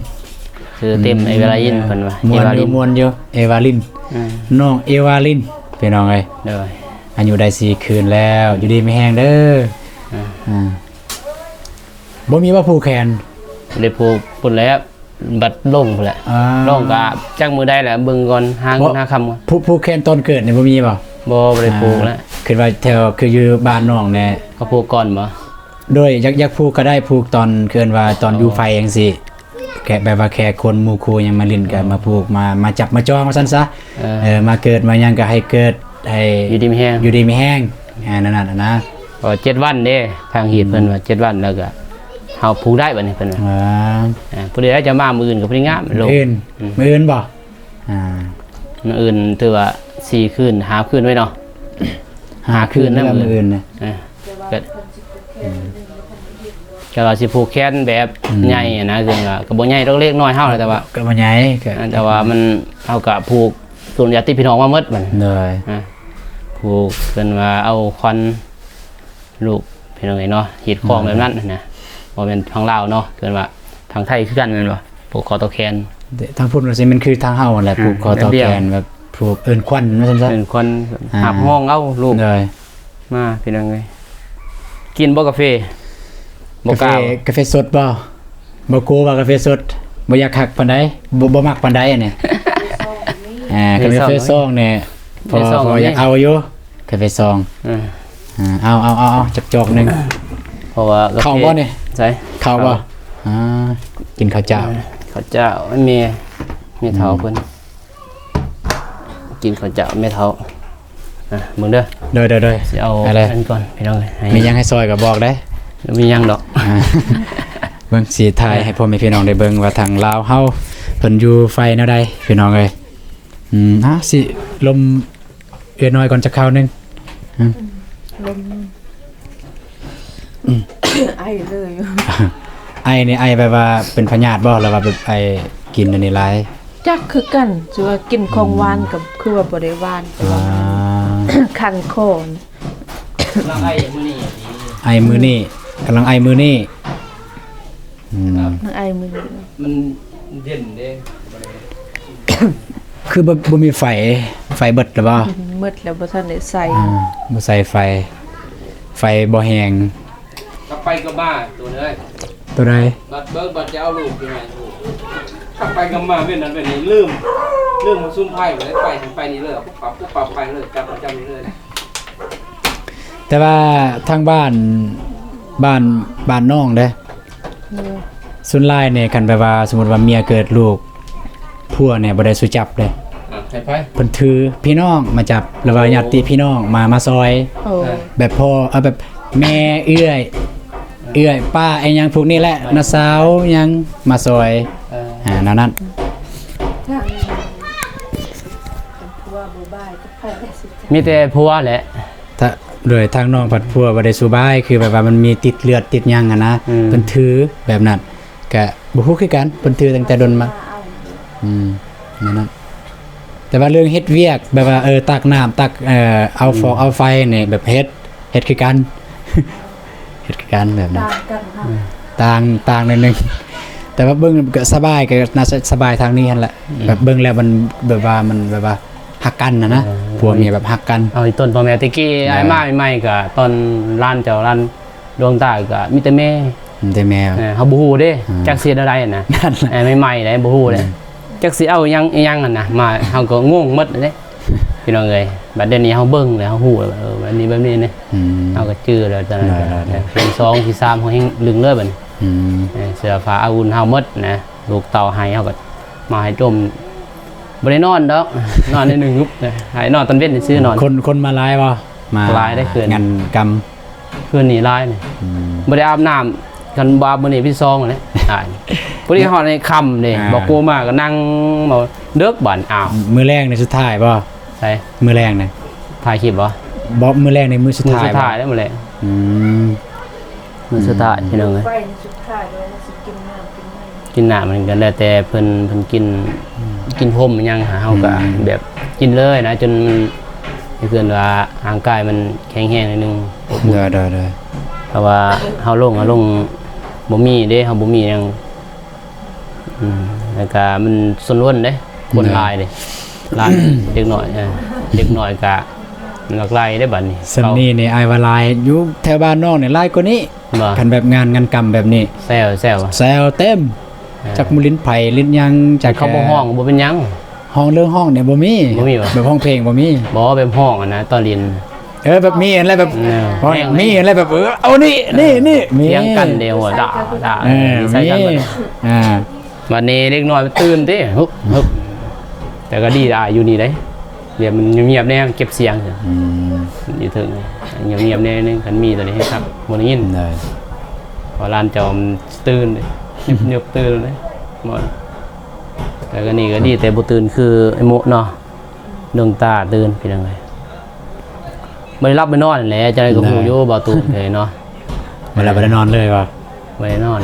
ຊື່ເຕັມ ອືມ ເອວາລິນ ເພິ່ນວ່າ ມ່ວນຢູ່ ເອວາລິນ ມ່ວນຢູ່ ເອວາລິນ ອືມ ນ້ອງເອວາລິນ ພີ່ນ້ອງເອີຍ ໂດຍ ອາຍຸໄດ້ສີ່ຄືນແລ້ວ ຢູ່ດີມີແຮງເດີ ອືມ ອ່າ ບໍ່ມີວ່າຜູກແຂນ ບໍ່ໄດ້ຜູກ ພຸ້ນແຫຼະ ບັດລົງພຸ້ນແຫຼະ ອ່າ ລົງກະຈັກມື້ໃດແຫຼະ ເບິ່ງກ່ອນ ຫາ ບໍ່ ຫາຄ່ຳກ່ອນ ຜູກ ຜູກແຂນຕອນເກີດນີ້ບໍ່ມີບໍ່? ບໍ່ ບໍ່ໄດ້ຜູກແຫຼະ ອ່າ ຄິດວ່າແຖວ ຄືຢູ່ບ້ານນ້ອງແດ່ ເຂົາຜູກກ່ອນບໍ່? ໂດຍ ຢາກ ຢາກຜູກກໍໄດ້ຜູກຕອນ ເອີ້ນວ່າຕອນຢູ່ໄຟຈັ່ງຊີ້ ແຄ່ແບບວ່າແຄ່ຄົນໝູ່ຄູ່ຫຍັງມາຫຼິ້ນກໍ ເອີ ມາຜູກ ມາ ມາຈັບມາຈອງວ່າຊັ້ນຊະ ເອີ ເອີ ມາເກີດມາຫຍັງກໍໃຫ້ເກີດ ໃຫ້ຢູ່ດີມີແຮງ ຢູ່ດີມີແຮງ ອ່າ ນັ້ນນະ ເອີ ເຈັດວັນເດ້ ທາງຮີດ ອືມ ເພິ່ນວ່າເຈັດວັນແລ້ວກໍເຮົາຜູກໄດ້ບັດນີ້ເພິ່ນວ່າ ອ່າ ອ່າ ພໍດີເຈົ້າມາມື້ອື່ນກໍພໍດີງາມ ມື້ອື່ນ ອືມ ມື້ອື່ນບໍ່? ອ່າ ມື້ອື່ນຖືວ່າສີ່ຄືນ ຫ້າຄືນໄວ້ເນາະ ຫ້າ ຫ້າຄືນ ຄືນນະ ມື້ອື່ນ ມື້ອື່ນນະ ເອີ ກໍ ອືມ ກໍວ່າຊິຜູກແຂນແບບ ອືມ ໃຫຍ່ຫັ້ນນະ ຄືວ່າກໍບໍ່ໃຫຍ່ດອກ ເລັກນ້ອຍເຮົາແຫຼະ ແຕ່ວ່າ ກໍບໍ່ໃຫຍ່ ກໍ ອ່າ ແຕ່ວ່າມັນ ເຮົາກໍຜູກ ສ່ວນຍາດຕິພີ່ນ້ອງມາໝົດບັດນີ້ ໂດຍ ອ່າ ຜູກ ເພິ່ນວ່າເອົາຂວັນ ລູກພີ່ນ້ອງເອີຍເນາະ ຮີດຄອງ ອ່າ ແບບນັ້ນນະ ບໍ່ແມ່ນທາງລາວເນາະ ເອີ້ນວ່າທາງໄທຄືກັນແມ່ນບໍ່? ຜູກຄໍຕໍ່ແຂນ ທາງພຸ້ນວ່າຊິແມ່ນຄືທາງເຮົາຫັ້ນແຫຼະ ອ່າ ຜູກຄໍຕໍ່ແຂນ ແບບດຽວ ແບບຜູກເອີ້ນຂວັນວ່າຊັ້ນຊະ ເອີ້ນຂວັນ ອ່າ ຮັບຮອງເອົາລູກ ໂດຍ ມາພີ່ນ້ອງເອີຍ ກິນບໍ່ກາເຟ? ບໍ່ກ້າ ກາເຟສົດບໍ່? ບໍ່ກົວວ່າກາເຟສົດ ບໍ່ຢາກຄັກປານໃດ ບໍ່ ບໍ່ມັກປານໃດອັນນີ້ ອ່າ ກາເຟຊອງນີ້ ພໍ ກາເຟຊອງ ພໍຢາກເອົາຢູ່ ກາເຟຊອງ ອ່າ ອ່າ ເອົາ ເອົາ ເອົາ ເອົາ ຈັກຈອກໜຶ່ງ ເພາະວ່າກາເຟ ເຂົ້າບໍ່ນີ້? ໃສ? ເຂົ້າບໍ່? ເຂົ້າ ອ່າ ກິນເຂົ້າເຈົ້າ ເອີ ເຂົ້າເຈົ້າ ແມ່ ແມ່ເຖົ້າ ອືມ ເພິ່ນ ກິນເຂົ້າເຈົ້າແມ່ເຖົ້າ ອ່ະ ເບິ່ງເດີ ໂດຍ ໂດຍ ໂດຍ ຊິເອົາ ເອົາເລີຍ ອັນກ່ອນ ພີ່ນ້ອງເອີຍ ໃຫ້ ມີຫຍັງໃຫ້ຊ່ອຍກໍບອກເດ້ ມີຫຍັງດອກ ອ່າ ເບິ່ງ ຊິຖ່າຍໃຫ້ພໍ່ແມ່ພີ່ນ້ອງໄດ້ເບິ່ງວ່າທາງລາວເຮົາ ເພິ່ນຢູ່ໄຟແນວໃດ ພີ່ນ້ອງເອີຍ ອືມ ອ່າ ຊິລົມ ເອື້ອຍນ້ອຍກ່ອນຈັກຄາວໜຶ່ງ ອືມ ລົມ ອືມ ໄອເລີຍ ໄອນີ້ໄອແບບວ່າເປັນພະຍາດບໍ່ ຫຼືວ່າແບບໄອກິນອັນນີ້ຫຼາຍ? ຈັກຄືກັນ ຄືວ່າກິນຂອງຫວານ ອືມ ກໍຄືວ່າບໍ່ໄດ້ຫວານ ແຕ່ວ່າ ອ່າ ຄັນຄໍ ກຳລັງໄອມື້ນີ້ ໄອມື້ນີ້ ກຳລັງໄອມື້ນີ້ ອືມ ນາງໄອມື້ນີ້ ມັນເຢັນເດ້ ບໍ່ໄດ້ ຄືບໍ່ ບໍ່ມີໄຟ ໄຟເບິດແລ້ວບໍ່? ອືມ ເບິດແລ້ວ ບໍ່ທັນໄດ້ໃສ່ ອ່າ ບໍ່ໃສ່ໄຟ ໄຟບໍ່ແຮງ ກັບໄປກັບມາ ໂຕເອີຍ ໂຕໃດ? ບັດເບິ່ງ ບັດຈະເອົາລູກຢູ່ໃນ ກັບໄປກັບມາ ເປັນນັ້ນເປັນນີ້ ລືມ ລືມປະຊຸມໄພເລີຍ ໄປ ໄປນີ້ເລີຍ ປຸບປັບ ປຸບປັບ ໄປເລີຍ ຈັບ ຈັບນີ້ເລີຍ ແຕ່ວ່າທາງບ້ານ ບ້ານ ບ້ານນ້ອງເດ້ ໂດຍ ສ່ວນຫຼາຍນີ້ ຄັນແບບວ່າ ສົມມຸດວ່າເມຍເກີດລູກ ຜົວນີ້ບໍ່ໄດ້ສູ່ຈັບເດ້ ອ່ະ ໃຫ້ໃຜ? ເພິ່ນຖືພີ່ນ້ອງມາຈັບ ຫຼືວ່າຍາດຕິພີ່ນ້ອງມາ ມາຊ່ອຍ ໂອ້ ອ່າ ແບບພໍ່ ເອົາແບບແມ່ ເອື້ອຍ ເອື້ອຍ ປ້າ ອີ່ຫຍັງພວກນີ້ແຫຼະ ນ້າສາວຫຍັງມາຊ່ອຍ ເອີ ອ່າ ແນວນັ້ນ ມີແຕ່ຜົວແຫຼະ ຖ້າ ໂດຍທາງນ້ອງພັດຜົວບໍ່ໄດ້ສະບາຍ ຄືແບບວ່າມັນມີຕິດເລືອດຕິດຫຍັງຫັ້ນນະ ອືມ ເພິ່ນຖືແບບນັ້ນ ກະບໍ່ຮູ້ຄືກັນ ເພິ່ນຖືຕັ້ງແຕ່ດົນມາ ອືມ ແນວນັ້ນ ແຕ່ວ່າເລື່ອງເຮັດວຽກແບບວ່າ ເອີ ຕັກນ້ຳ ຕັກ ເອີ ເອົາຟອກ ອືມ ເອົາໄຟນີ້ ແບບເຮັດ ເຮັດຄືກັນ ເຮັດຄືກັນແບບນັ້ນ ຕ່າງກັນເນາະ ອືມ ຕ່າງ ຕ່າງໜ້ອຍໜຶ່ງ ແຕ່ວ່າເບິ່ງກໍສະບາຍ ກໍໜ້າສະ ສະບາຍທາງນີ້ຫັ້ນແຫຼະ ອືມ ແບບເບິ່ງແລ້ວມັນແບບວ່າ ມັນແບບວ່າຮັກກັນຫັ້ນນະ ເອີ ຜົວເມຍແບບຮັກກັນ ເອົາອີ່ຕົ້ນພໍ່ແມ່ ແຕ່ກີ້ ແມ່ນ ອ້າຍມາໃໝ່ໆ ກໍຕອນຫຼານເຈົ້າ ຫຼານ ດວງຕາກໍມີແຕ່ແມ່ ມີແຕ່ແມ່ ເອີ ເຮົາບໍ່ຮູ້ເດ້ ອືມ ຈັກຊິເຮັດແນວໃດນະ ນັ້ນແຫຼະ ເອີ ໃໝ່ໆເດ້ ບໍ່ຮູ້ເດ້ ອືມ ຈັກຊິເອົາຫຍັງ ອີ່ຫຍັງຫັ້ນນະ ມາ ເຮົາກໍງົງໝົດເດ້ ພີ່ນ້ອງເອີຍ ບັດດຽວນີ້ເຮົາເບິ່ງແລ້ວ ເຮົາຮູ້ແລ້ວ ເອີ ແບບນີ້ ແບບນີ້ເດ້ ອືມ ເຮົາກໍຈື່ແລ້ວ ຕອນນັ້ນ ໄດ້ ໄດ້ ເປັນສອງ ທີສາມ ເຮົາແຮ່ງລຶ້ງເລີຍບັດນີ້ ອືມ ເອີ ເສື້ອຜ້າອາວຸນເຮົາໝົດນະ ລູກເຕົ້າໄຫ້ ເຮົາກໍມາໃຫ້ຈົ່ມ ບໍ່ໄດ້ນອນດອກ ນອນໄດ້ໜຶ່ງງຶບ ໃຫ້ນອນຕອນເວັນຊື່ໆ ນອນ ຄົນ ຄົນມາຫຼາຍບໍ່? ມາຫຼາຍເດ້ ຄືນ ງານກຳ ຄືນນີ້ຫຼາຍນີ້ ອືມ ບໍ່ໄດ້ອາບນ້ຳ ຄັນບໍ່ອາບມື້ນີ້ມື້ທີສອງແຫຼະ ຕາຍ ພໍດີຮອດໃນຄ່ຳເດ້ ອ່າ ບໍ່ກົວມາກໍນັ່ງ ບໍ່ເດິກບາດ ອ້າວ ມື້ແລງນີ້ສຸດທ້າຍບໍ່? ໃສ? ມື້ແລງນີ້ ຖ່າຍຄລິບບໍ່? ບໍ່ ມື້ແລງນີ້ມື້ສຸດທ້າຍ ມື້ສຸດທ້າຍແລ້ວມື້ແລງ ອືມ ມື້ສຸດທ້າຍ ອືມ ພີ່ນ້ອງເອີຍ ໄປມື້ສຸດທ້າຍແລ້ວ ຊິກິນນ້ຳ ກິນນ້ຳ ກິນນ້ຳມັນກໍແລ້ວແຕ່ເພິ່ນ ເພິ່ນກິນ ອືມ ກິນໂຮມຫຍັງ ເຮົາກໍ ອືມ ແບບກິນເລີຍນະ ຈົນມັນ ເພື່ອນວ່າຮ່າງກາຍມັນແຂງແຮງໜ້ອຍໜຶ່ງ ໂດຍ ໂດຍ ໂດຍ ເພາະວ່າເຮົາລົງ ເຮົາລົງ ບໍ່ມີເດ້ ເຮົາບໍ່ມີຫຍັງ. ອືມ ແລ້ວກະມັນຊົນວົນເດ້ ຄົນຫຼາຍເດ້ ຫຼາຍເດັກນ້ອຍ ເອີ ເດັກນ້ອຍກະຫຼາກຫຼາຍເດ້ບັດນີ້. ສ່ຳນີ້ນີ້ ເຂົາ ອ້າຍວ່າຫຼາຍ ຢູ່ແຖວບ້ານນ້ອງນີ້ຫຼາຍກວ່ານີ້. ບໍ່ ຄັນແບບງານ ງານກຳແບບນີ້ ແຊວ ແຊວ ແຊວເຕັມ. ເອີ ຈັກໝູ່ຫຼິ້ນໃຜຫຼິ້ນຫຍັງ ຈັກ ເຂົາບໍ່ຮ້ອງກໍບໍ່ເປັນຫຍັງ. ຮ້ອງເລື່ອງຮ້ອງນີ້ບໍ່ມີ ບໍ່ມີຫວາ? ແບບຮ້ອງເພງບໍ່ມີ? ບໍ່ ແບບຮ້ອງຫັ້ນນະ ຕອນຫຼິ້ນ. ເອີ ແບບມີຫັ້ນແຫຼະ ແບບ ເອີ ຮ້ອງ ມີຫັ້ນແຫຼະ ແບບ ເອີ ເອົານີ້ ນີ້ ນີ້ ມີ ຖຽງກັນເດ້ ຫົວດາ ເອີ ມີ ໃສ່ກັນ ອ່າ ບັດນີ້ເດັກນ້ອຍມັນຕື່ນຕິ ຮຶບ ຮຶບ ແຕ່ກໍດີຫຼາຍຢູ່ນີ້ເດ້ ແບບມັນງຽບໆແດ່ ເກັບສຽງ. ອືມ ຢູ່ເທິງງຽບໆແດ່ໜຶ່ງ ຄັນມີຕົວນີ້ໃຫ້ຄັກ ບໍ່ໄດ້ຍິນ ເພາະຫຼານເຈົ້າມັນຕື່ນເດ້ ງຽບໆ ຕື່ນເດ້ ບໍ່ ແຕ່ກໍນີ້ກໍດີແຕ່ບໍ່ຕື່ນຄືໄອ້ໂມະເນາະ ດວງຕາຕື່ນ ພີ່ນ້ອງເອີຍ. ບໍ່ໄດ້ຫຼັບໄດ້ນອນແຫຼະ ຈັ່ງໃດກໍຮູ້ຢູ່ ເບົາຕູນເອີຍເນາະ. ບໍ່ໄດ້ຫຼັບບໍ່ໄດ້ນອນເລີຍວ່າ? ບໍ່ໄດ້ນອນ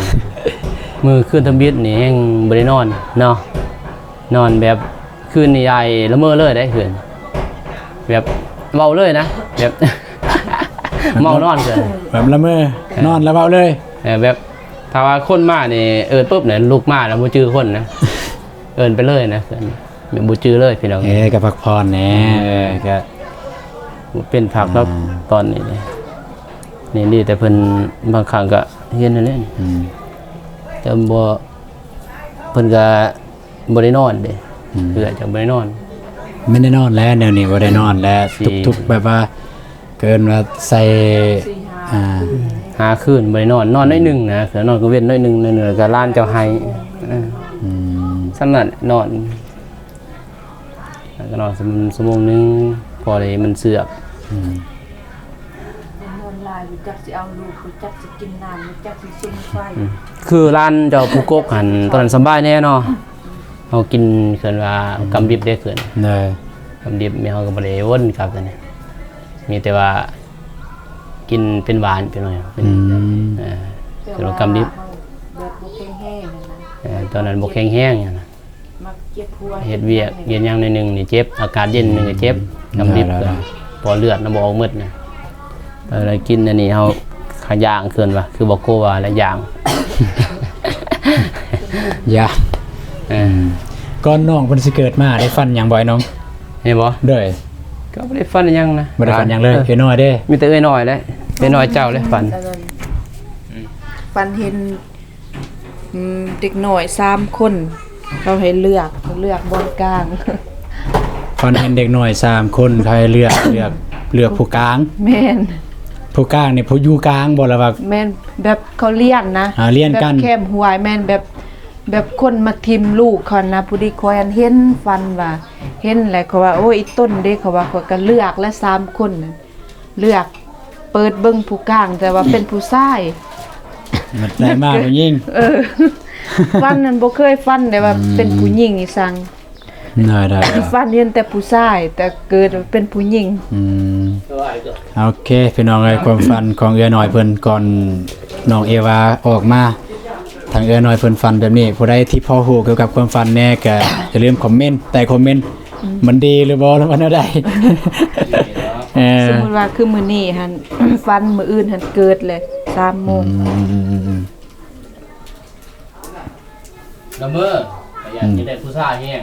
ມື້ຄືນທຳອິດນີ້ແຮ່ງບໍ່ໄດ້ນອນເນາະ. ນອນແບບ ຄືນນີ້ອ້າຍລະເມີເລີຍໄດ໋ ຄືນ ແບບເວົ້າເລີຍນະ ແບບເມົານອນເກີນ ແບບລະເມີ ເອີ ນອນແລ້ວເວົ້າເລີຍ. ເອີ ແບບຖ້າວ່າຄົນມານີ້ ເອີ້ນປຶບນີ້ ລຸກມາແລ້ວບໍ່ຈື່ຄົນນະ ເອີ້ນໄປເລີຍນະ ແບບບໍ່ຈື່ເລີຍ ພີ່ນ້ອງ. ເອີ ກໍພັກຜ່ອນແດ່ ອືມ ເອີ ກໍເປັນພັກດອກ ອ່າ ຕອນນີ້ນີ້ ນີ້ດີແຕ່ເພິ່ນບາງຄັ້ງກໍເຫັນຫັ້ນແຫຼະ ອືມ ແຕ່ບໍ່ ເພິ່ນກໍບໍ່ໄດ້ນອນເດ້ ອືມ ເພື່ອຈະບໍ່ໄດ້ນອນ ແມ່ນໄດ້ນອນແລ້ວ ແນວນີ້ບໍ່ໄດ້ນອນແລ້ວ ອືມ ທຸກໆ ແບບວ່າ ເອີ້ນວ່າໃສ່ ສີ່ຫ້າ ອ່າ ຫ້າຄືນບໍ່ໄດ້ນອນ ນອນໜ້ອຍໜຶ່ງນະ ອືມ ນອນກາງເວັນໜ້ອຍໜຶ່ງ ໜ້ອຍໜຶ່ງ ແລ້ວກໍຫຼານເຈົ້າໄຫ້ ອືມ ສ່ຳນັ້ນນອນ ແລ້ວກໍນອນຊົ່ວໂມງ ຊົ່ວໂມງໜຶ່ງ ພໍໄດ້ມັນເຊື່ອງ ອືມ ນອນຫຼາຍ ບໍ່ຈັກຊິເອົາລູກ ບໍ່ຈັກຊິກິນນ້ຳ ບໍ່ຈັກຊິສຸມໄຟ ອືມ ຄືຫຼານເຈົ້າຜູ້ກົກຫັ້ນ ຕອນນັ້ນສະບາຍແດ່ເນາະ ເຮົາກິນ ເອີ້ນວ່າ ອືມ ກຳດິບເດ້ ເອີ້ນ ໂດຍ ກຳດິບ ແມ່ເຮົາກໍບໍ່ໄດ້ວົນກັບອັນນີ້ ມີແຕ່ວ່າກິນເປັນຫວານໄປໜ້ອຍ ອືມ ເອີ ແຕ່ວ່າ ແຕ່ວ່າກຳດິບ ແບບບໍ່ແຂງແຮງນະ ເອີ ຕອນນັ້ນບໍ່ແຂງແຮງນະ ມັກເຈັບຫົວ ເຮັດວຽກເຮັດຫຍັງໜ້ອຍໜຶ່ງນີ້ເຈັບ ອາກາດເຢັນໜຶ່ງກໍເຈັບ ອືມ ກຳດິບ ໄດ້ໆ ກໍພໍເລືອດນະບໍ່ອອກໝົດນະ ເອີ ແລ້ວກິນອັນນີ້ເຮົາຂະຢ່າງເອີ້ນວ່າ ຄືບໍ່ໂກວ່າແລ້ວຢ່າງ ຢ່າງ ເອີ ອືມ ກ່ອນນ້ອງເພິ່ນຊິເກີດມາ ໄດ້ຝັນຫຍັງບໍ່ ອ້າຍນ້ອງ? ເຫັນບໍ່? ໂດຍ ກໍບໍ່ໄດ້ຝັນຫຍັງນະ ບໍ່ໄດ້ຝັນຫຍັງເລີຍ ເອີ ເອື້ອຍນ້ອຍເດ້ ມີແຕ່ເອື້ອຍນ້ອຍແຫຼະ ເອື້ອຍນ້ອຍເຈົ້າເລີຍຝັນ ອືມ ຝັນເຫັນ ອືມ ເດັກນ້ອຍສາມຄົນ ເຂົາໃຫ້ເລືອກ ເລືອກບ່ອນກາງ ຝັນເຫັນເດັກນ້ອຍສາມຄົນ ເຂົາໃຫ້ເລືອກ ເລືອກ ເລືອກຜູ້ກາງ ແມ່ນ ຜູ້ກາງນີ້ຜູ້ຢູ່ກາງບໍ່ ຫຼືວ່າ ແມ່ນ ແບບເຂົາລຽນນະ ອ່າ ລຽນກັນ ແບບແຄມຫ້ວຍ ແມ່ນແບບ ແບບຄົນມາຖິ້ມລູກເຂົານະ ພໍດີຂ້ອຍຫັ້ນເຫັນ ຝັນວ່າ ເຫັນແລ້ວ ເຂົາວ່າ ໂອ້ຍ ອີ່ຕົນເດ້ ເຂົາວ່າ ຂ້ອຍກໍເລືອກແລ້ວສາມຄົນນັ້ນ ເລືອກເປີດເບິ່ງຜູ້ກາງ ແຕ່ວ່າເປັນຜູ້ຊາຍ ມັນໄດ້ມາຜູ້ຍິງ ເອີ ຝັນນັ້ນບໍ່ເຄີຍຝັນໄດ້ວ່າ ອືມ ເປັນຜູ້ຍິງອີ່ສັງ ໄດ້ໆ ຝັນເຫັນແຕ່ຜູ້ຊາຍ ແຕ່ເກີດເປັນຜູ້ຍິງ ອືມ ໂອເຄ ພີ່ນ້ອງເອີຍ ຄວາມຝັນຂອງເອື້ອຍນ້ອຍເພິ່ນ ກ່ອນນ້ອງເອວາອອກມາ ທາງເອື້ອຍນ້ອຍເພິ່ນຝັນແບບນີ້ ຜູ້ໃດທີ່ພໍຮູ້ກ່ຽວກັບຄວາມຝັນແດ່ ກໍຢ່າລືມຄອມເມັນໃຕ້ຄອມເມັນ ອືມ ມັນດີຫຼືບໍ່ ຫຼືວ່າແນວໃດ ເອີ ສົມມຸດວ່າຄືມື້ນີ້ຫັ້ນ ຝັນ ມື້ອື່ນຫັ້ນເກີດເລີຍ ສາມໂມງ ອືມ ລະເມີ ກໍຢາກ ອືມ ຈະໄດ້ຜູ້ຊາຍແຮງ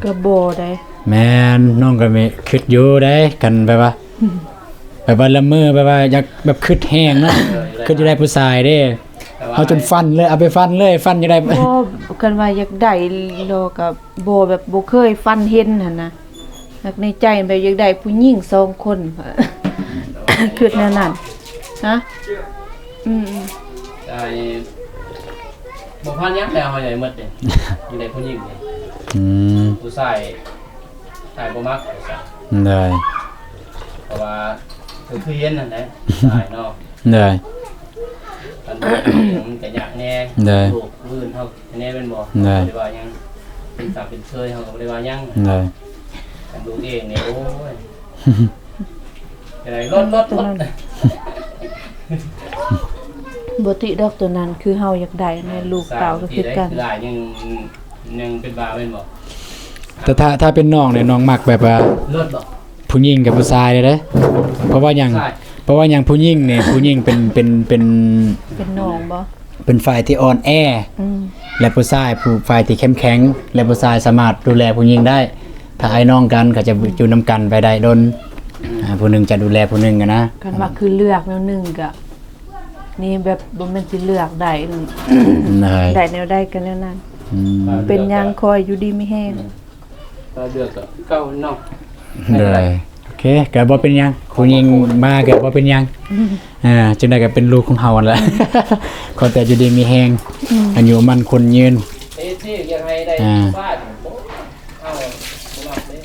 ກໍບໍ່ໄດ໋ ແມ່ນ ນ້ອງກໍມີຄິດຢູ່ເດ້ ຄັນແບບວ່າ ອືມ ແບບວ່າລະເມີ ແບບວ່າຢາກແບບຄິດແຮງເນາະ ເອີ ຄິດຢາກໄດ້ຜູ້ຊາຍເດ້ ເຮົາຈົນຝັນເລີຍ ເອົາໄປຝັນເລີຍ ຝັນຢາກໄດ້ ບໍ່ ຄັນວ່າຢາກໄດ້ລະກໍບໍ່ ແບບບໍ່ເຄີຍຝັນເຫັນຫັ້ນນະ ແບບໃນໃຈແບບຢາກໄດ້ຜູ້ຍິງສອງຄົນ ຄິດແນວນັ້ນ ຮະ ອືມໆ ໄດ້ ບໍ່ພັນຫຍັງແລ້ວ ເຮົາໃຫຍ່ໝົດເດ້ ຢາກໄດ້ຜູ້ຍິງເດ້ ອືມ ຜູ້ຊາຍ ຊາຍບໍ່ມັກ ໄດ້ ເພາະວ່າ ກໍຄືເຫັນຫັ້ນແຫຼະ ຊາຍເນາະ ໄດ້ ຄັນມັນກໍຍາກແດ່ ໄດ້ ລູກອື່ນເຮົາແດ່ແມ່ນບໍ່ ໄດ້ ບໍ່ໄດ້ວ່າຫຍັງ ເປັນສາວເປັນເຊີຍເຮົາກໍບໍ່ໄດ້ວ່າຫຍັງ ໄດ້ ຄັນລູກເອງນີ້ ໂອ້ຍ ຈະໄດ້ລົດ ລົດ ລົດ ບໍ່ຕິດອກຕົວນັ້ນ ຄືເຮົາຢາກໄດ້ແມ່ນລູກເຕົ້າກໍຄືກັນ ຄືອ້າຍຍັງ ຍັງເປັນບ່າວແມ່ນບໍ່? ແຕ່ຖ້າ ຖ້າເປັນນ້ອງນີ້ ນ້ອງມັກແບບວ່າ ລົດບໍ່? ຜູ້ຍິງກັບຜູ້ຊາຍເດ້ ເພາະວ່າຫຍັງ ຜູ້ຊາຍ ເພາະວ່າຫຍັງ ຜູ້ຍິງນີ້ ຜູ້ຍິງເປັນ ເປັນ ເປັນ ເປັນນ້ອງບໍ່? ເປັນຝ່າຍທີ່ອ່ອນແອ ອືມ ແລະ ຜູ້ຊາຍຜູ້ ຝ່າຍທີ່ເຂັ້ມແຂງ ແລະ ຜູ້ຊາຍສາມາດດູແລຜູ້ຍິງໄດ້. ຖ້າອ້າຍນ້ອງກັນກໍຈະຢູ່ນຳກັນໄປໄດ້ດົນ ອືມ ອ່າ ຜູ້ໜຶ່ງຈະດູແລຜູ້ໜຶ່ງຫັ້ນນະ. ຄັນວ່າຄືເລືອກແນວໜຶ່ງກໍ ນີ້ແບບບໍ່ແມ່ນຊິເລືອກໄດ້ ໄດ້ແນວໃດກໍແນວນັ້ນ. ອືມ ເປັນຫຍັງຂໍໃຫ້ຢູ່ດີມີແຮງ. ເອີ ເລືອກກໍຄືເກົ່າເນາະ. ໂດຍ ໂອເຄ ກໍບໍ່ເປັນຫຍັງ ຜູ້ຍິງມາກໍບໍ່ເປັນຫຍັງ. ອ່າ ຈັ່ງໃດກໍເປັນລູກຂອງເຮົາຫັ້ນແຫຼະ. ຂໍແຕ່ຢູ່ດີມີແຮງ ອືມ ອາຍຸໝັ້ນຂວັນຍືນ. ເຮັດຊິຢາກໃຫ້ໄດ້ ອ່າ ບ້ານ ເອົາ ບໍ່ຮັບເດ້.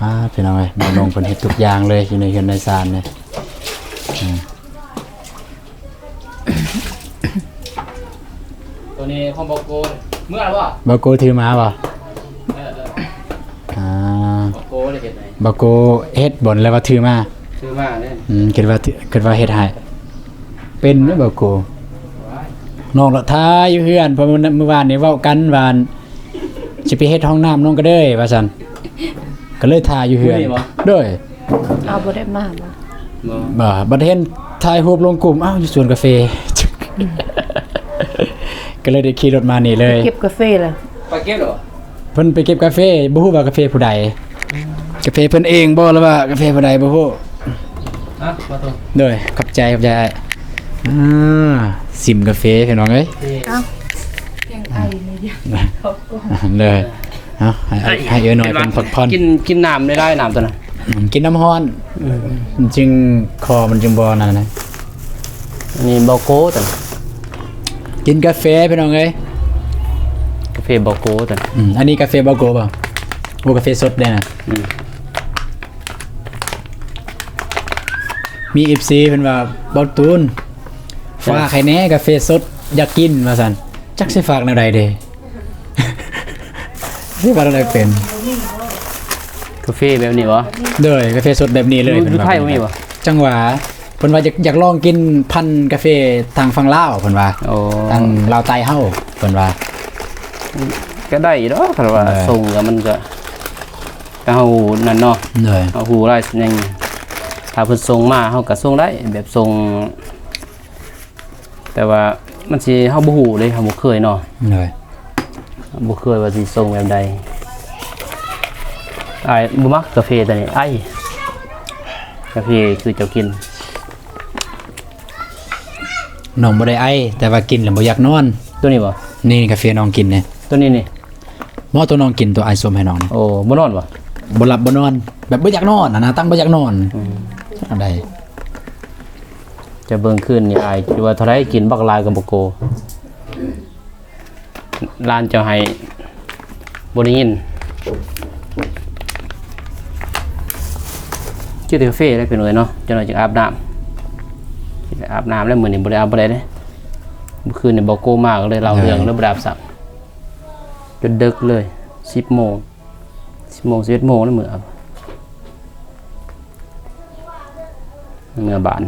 ອ່າ ພີ່ນ້ອງເອີຍ ບ່າວນົງເພິ່ນເຮັດທຸກຢ່າງເລີຍ ຢູ່ໃນເຮືອນໃນຊານນີ້. ອ່າ ໂຕນີ້ຂອງບ່າວໂກ ເມື່ອແລ້ວບໍ່? ບ່າວໂກຖືມາບໍ່? ເອີໆ ອ່າ ບ່າວໂກໄດ້ເຮັດໃຫ້ ບ່າວໂກເຮັດບໍ່ ຫຼືວ່າຖືມາ? ຖືມາເດ້. ອືມ ຄິດວ່າ ຄິດວ່າເຮັດໃຫ້ ເປັນເດ້ບ່າວໂກ. ນ້ອງລະຖ້າຢູ່ເຮືອນ ເພາະມື້ ມື້ວານນີ້ເວົ້າກັນວ່າ ຊິໄປເຮັດຫ້ອງນ້ຳນ້ອງກະເດີຍວ່າຊັ້ນ ກໍເລີຍຖ້າຢູ່ເຮືອນ. ມື້ນີ້ບໍ່? ໂດຍ. ເອົາ ບໍ່ໄດ້ມາບໍ່? ບໍ່ ບໍ່ ບັດເຫັນຖ່າຍຮູບລົງກຸ່ມ ອ້າວ ຢູ່ສວນກາເຟ ກໍເລີຍໄດ້ຂີ່ລົດມານີ້ເລີຍ. ເກັບກາເຟລະ ໄປເກັບແລ້ວບໍ່? ເພິ່ນໄປເກັບກາເຟ ບໍ່ຮູ້ວ່າກາເຟຜູ້ໃດ ກາເຟເພິ່ນເອງບໍ່ ຫຼືວ່າກາເຟຜູ້ໃດບໍ່ຮູ້. ອ່ະ ຂໍໂທດ. ໂດຍ ຂອບໃຈ ຂອບໃຈອ້າຍ. ອ່າ ຊິມກາເຟພີ່ນ້ອງເອີຍ. ເອົ້າ ຍັງໄອຢູ່ເດ. ເລີຍ ເອົາ ໃຫ້ ໃຫ້ເອື້ອຍນ້ອຍເພິ່ນພັກຜ່ອນ. ກິນ ກິນນ້ຳຫຼາຍໆ ນ້ຳຕົວນັ້ນ. ອືມ ກິນນ້ຳຮ້ອນ. ອືມ ມັນຈຶ່ງ ຄໍມັນຈຶ່ງບໍ່ນັ້ນນະ. ອັນນີ້ບ່າວໂກຕົວນັ້ນ. ກິນກາເຟພີ່ນ້ອງເອີຍ ກາເຟບ່າວໂກຕົວນັ້ນ. ອືມ ອັນນີ້ກາເຟບ່າວໂກບໍ່? ໂອ້ ກາເຟສົດເດ້ນະ. ອືມ ມີເອັຟຊີເພິ່ນວ່າ ບ່າວຕູນ ຝາກໃຫ້ແດ່ ກາເຟສົດຢາກກິນວ່າຊັ້ນ. ຈັກຊິຝາກແນວໃດເດ ຊິຝາກແນວໃດເປັນ ກາເຟແບບນີ້ບໍ່? ໂດຍ ກາເຟສົດແບບນີ້ເລີຍ. ຢູ່ ເພິ່ນວ່າ ຢູ່ໄທບໍ່ມີບໍ່? ຈັ່ງຫວະ ເພິ່ນວ່າຢາກ ຢາກລອງກິນພັນກາເຟທາງຝັ່ງລາວ ເພິ່ນວ່າ. ໂອ້ ທາງລາວໃຕ້ເຮົາ ເພິ່ນວ່າ. ກໍໄດ້ຢູ່ດອກ ຄັນວ່າ ເອີ ສົ່ງກໍມັນກໍ ກໍເຮົານັ້ນເນາະ. ໂດຍ ເຮົາຮູ້ຫຼາຍຢ່າງ ຖ້າເພິ່ນສົ່ງມາ ເຮົາກໍສົ່ງໄດ້ ແບບສົ່ງ ແຕ່ວ່າມັນຊິ ເຮົາບໍ່ຮູ້ເດ້ ເຮົາບໍ່ເຄີຍເນາະ. ໂດຍ ບໍ່ເຄີຍວ່າຊິສົ່ງແບບໃດ. ອ້າຍບໍ່ມັກກາເຟຕົວນີ້ ໄອ ກາເຟຄືເຈົ້າກິນ. ນ້ອງບໍ່ໄດ້ໄອ ແຕ່ວ່າກິນແລ້ວບໍ່ຢາກນອນ. ຕົວນີ້ບໍ່? ນີ້ກາເຟນ້ອງກິນນີ້ ຕົວນີ້ນີ້. ບໍ່ ຕົວນ້ອງກິນ ຕົວອ້າຍຊົມໃຫ້ນ້ອງນີ້. ໂອ້ ບໍ່ນອນບໍ່? ບໍ່ຫຼັບບໍ່ນອນ ແບບບໍ່ຢາກນອນຫັ້ນນະ ຕັ້ງບໍ່ຢາກນອນ. ອືມ ຈັ່ງໃດ ຈະເບິ່ງຄືນນີ້ອ້າຍ ວ່າເທົ່າໃດ ກິນບັກຫຼາຍກະບໍ່ໂກ. ຫຼານເຈົ້າໃຫ້ ບໍ່ໄດ້ຍິນ. ກິນແຕ່ກາເຟໄດ້ເພິ່ນເອີຍເນາະ ຈັກໜ່ອຍຈຶ່ງອາບນ້ຳ. ອາບນ້ຳແລ້ວ ມື້ນີ້ບໍ່ໄດ້ອາບບໍ່ໄດ້ເດ້. ມື້ຄືນນີ້ບໍ່ໂກມາ ກໍເລີຍເລົ່າເລື່ອງ ເອີ ເລີຍບໍ່ໄດ້ອາບຊ້ຳ ຈົນເດິກເລີຍ ສິບໂມງ ສິບໂມງ ສິບເອັດໂມງແລ້ວ ເມືອ ເມືອບ້ານ.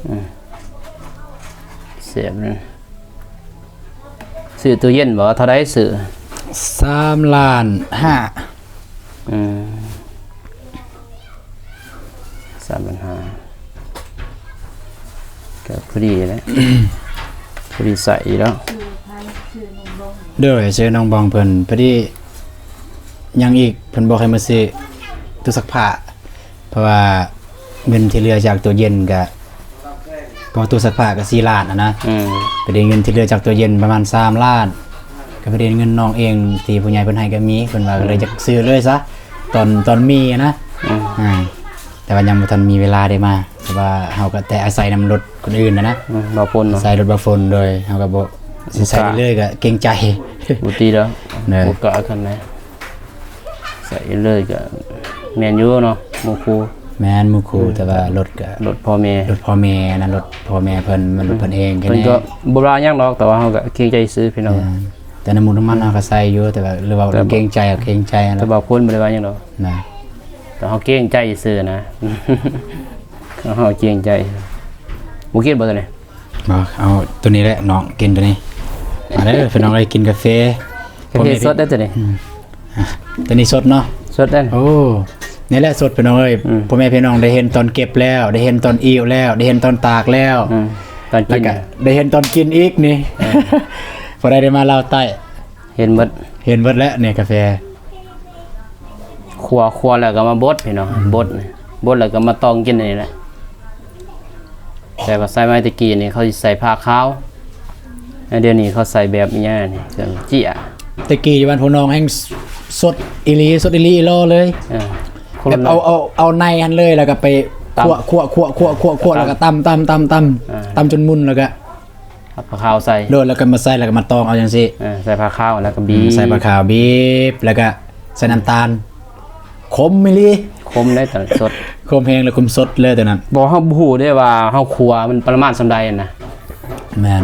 ອືມ ແຊບເລີຍ. ຊື້ຕູ້ເຢັນບໍ່? ເທົ່າໃດຊື້? ສາມລ້ານຫ້າ. ອືມ ສາມລ້ານຫ້າ ກໍພໍດີແຫຼະ ພໍດີໃຊ້ຢູ່ແລ້ວ. ໂດຍ ຊື້ນ້ອງບອງເພິ່ນ ພໍດີ. ຍັງອີກ ເພິ່ນບອກໃຫ້ມາຊື້ຕູ້ຊັກຜ້າ ເພາະວ່າເງິນທີ່ເຫຼືອຈາກຕູ້ເຢັນກະ ເພາະຕູ້ຊັກຜ້າກໍສີ່ລ້ານຫັ້ນນະ. ອືມ ໄປໄດ້ເງິນທີ່ເຫຼືອຈາກຕູ້ເຢັນປະມານສາມລ້ານ ກໍໄປໄດ້ເງິນນ້ອງເອງທີ່ຜູ້ໃຫຍ່ເພິ່ນໃຫ້ກໍມີ ເພິ່ນວ່າ ອືມ ກໍເລີຍຢາກຊື້ເລີຍຊະ ຕອນ ຕອນມີຫັ້ນນະ. ອືມ ອ່າ ແຕ່ວ່າຍັງບໍ່ທັນມີເວລາໄດ້ມາ ເພາະວ່າເຮົາກໍແຕ່ອາໄສນຳລົດຄົນອື່ນຫັ້ນນະ. ອືມ ບໍ່ພົນເນາະ ອາໄສລົດບໍ່ພົນ ໂດຍ ເຮົາກໍບໍ່ຊິໃຊ້ເລີຍ ກໍເກງໃຈ. ບໍ່ຕິດອກ ໂດຍ ບໍ່ກະຄັນໃດ ໃສ່ເລີຍກໍແມ່ນຢູ່ເນາະ ໝູ່ຄູ່. ແມ່ນ ໝູ່ຄູ່. ອືມ ແຕ່ວ່າລົດກໍລົດພໍ່ແມ່ ລົດພໍ່ແມ່ນະ ລົດພໍ່ແມ່ເພິ່ນ ມັນລົດເພິ່ນເອງ. ອືມ ເພິ່ນກໍບໍ່ວ່າຫຍັງດອກ ແຕ່ວ່າເຮົາກໍເກງໃຈຊື່ພີ່ນ້ອງ. ແມ່ນ ແຕ່ນ້ຳໝູກນ້ຳມັນເຮົາກໍໃສ່ຢູ່ ແຕ່ວ່າ ຫຼືວ່າເກງໃຈ ເກງໃຈນະ. ແຕ່ວ່າຄົນບໍ່ໄດ້ວ່າຫຍັງດອກນະ ແຕ່ເຮົາເກງໃຈຊື່ນະ ເຮົາເກງໃຈ. ບໍ່ກິນບໍ່ຕົວນີ້? ບໍ່ ເອົາຕົວນີ້ແຫຼະນ້ອງ ກິນຕົວນີ້. ມາເດີພີ່ນ້ອງເອີຍ ກິນກາເຟ ກາເຟສົດເດີຕົວນີ້. ອືມ ອ່ະ ຕົວນີ້ສົດເນາະ ສົດເດ້. ໂອ້ ນີ້ແຫຼະສົດພີ່ນ້ອງເອີຍ. ອືມ ພໍ່ແມ່ພີ່ນ້ອງໄດ້ເຫັນຕອນເກັບແລ້ວ ໄດ້ເຫັນຕອນອີ້ວແລ້ວ ໄດ້ເຫັນຕອນຕາກແລ້ວ ອືມ ຕອນກິນ ແລ້ວກະໄດ້ເຫັນຕອນກິນອີກນີ້. ເອີ ຜູ້ໃດໄດ້ມາລາວໃຕ້ ເຫັນເບິດ ເຫັນເບິດແລ້ວນີ້ກາແຟ. ຂົ້ວ ຂົ້ວແລ້ວກໍມາບົດພີ່ນ້ອງ ອືມ ບົດ ບົດແລ້ວກໍມາຕອງກິນນີ້ແຫຼະ. ແຕ່ວ່າສະໄໝແຕ່ກີ້ນີ້ເຂົາຊິໃສ່ຜ້າຂາວ ແລ້ວດຽວນີ້ເຂົາໃສ່ແບບອີ່ຫຍັງນີ້ ເຄື່ອງເຈ້ຍ. ແຕ່ກີ້ຢູ່ບ້ານພວກນ້ອງແຮ່ງສົດອີ່ຫຼີ ສົດອີ່ຫຼີອີ່ຫຼໍ່ເລີຍ. ເອີ ແບບເອົາ ເອົາ ເອົາໃນຫັ້ນເລີຍ ແລ້ວກໍໄປ ຕຳ ຂົ້ວ ຂົ້ວ ຂົ້ວ ຂົ້ວ ຂົ້ວ ແລ້ວກໍຕຳ ຕຳ ຕຳ ຕຳ ເອີ ຕຳຈົນໝຸ່ນ ແລ້ວກໍ ເອົາຜ້າຂາວໃສ່ ໂດຍ ແລ້ວກໍມາໃສ່ ແລ້ວກໍມາຕອງເອົາຈັ່ງຊີ້. ເອີ ໃສ່ຜ້າຂາວ ແລ້ວກໍບີບ ອືມ ໃສ່ຜ້າຂາວບີບ ແລ້ວກໍໃສ່ນ້ຳຕານ. ຂົມອີ່ຫຼີ ຂົມເດ້ຕອນສົດ ຂົມແຮງ ແລ້ວຂົມສົດເລີຍຕອນນັ້ນ. ບໍ່ ເຮົາບໍ່ຮູ້ເດ້ວ່າເຮົາຂົ້ວມັນປະມານສ່ຳໃດຫັ້ນນະ. ແມ່ນ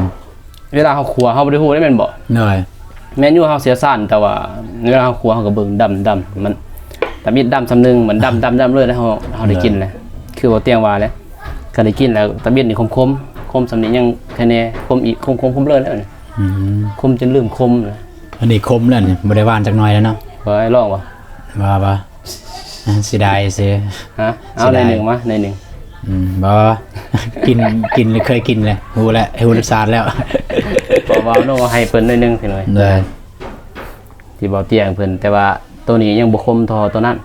ເວລາເຮົາຂົ້ວເຮົາບໍ່ໄດ້ຮູ້ເດ້ ແມ່ນບໍ່? ໂດຍ ແມ່ນຢູ່ ເຮົາຊ່ຽວຊານ ແຕ່ວ່າເວລາເຮົາຂົ້ວເຮົາກໍເບິ່ງດຳ ດຳ ມັນ ຕຳອິດດຳສ່ຳໜຶ່ງ ມັນດຳ ດຳ ດຳເລີຍ ແລ້ວເຮົາ ເຮົາໄດ້ກິນແລ້ວ. ຄືບໍ່ຕຽງວ່າແຫຼະ ກໍໄດ້ກິນແລ້ວ ຕຳອິດນີ້ຂົມໆ ຂົມສ່ຳນີ້ຍັງແຄ່ແນ່ ຂົມອີກ ຂົມໆ ຂົມເລີຍແລ້ວນີ້. ອືມ ຂົມຈົນລືມຂົມແລ້ວ. ອັນນີ້ຂົມແລ້ວນີ້ ບໍ່ໄດ້ຫວານຈັກໜ້ອຍແລ້ວເນາະ. ເອີຍ ລອງບໍ່? ບໍ່ ບໍ່ ເສຍດາຍຊື່. ຮະ? ເອົາໜ້ອຍໜຶ່ງມາ ໜ້ອຍໜຶ່ງ. ອືມ ບໍ່ ກິນ ກິນ ເຄີຍກິນແລ້ວ ຮູ້ແລ້ວ ຮູ້ລົດຊາດແລ້ວ. ເພາະວ່ານ້ອງເອົາໃຫ້ເພິ່ນໜ້ອຍໜຶ່ງພີ່ນ້ອງ. ໂດຍ ທີ່ເບົາຕຽງເພິ່ນ ແຕ່ວ່າໂຕນີ້ຍັງບໍ່ຂົມທໍ່ໂຕນັ້ນ.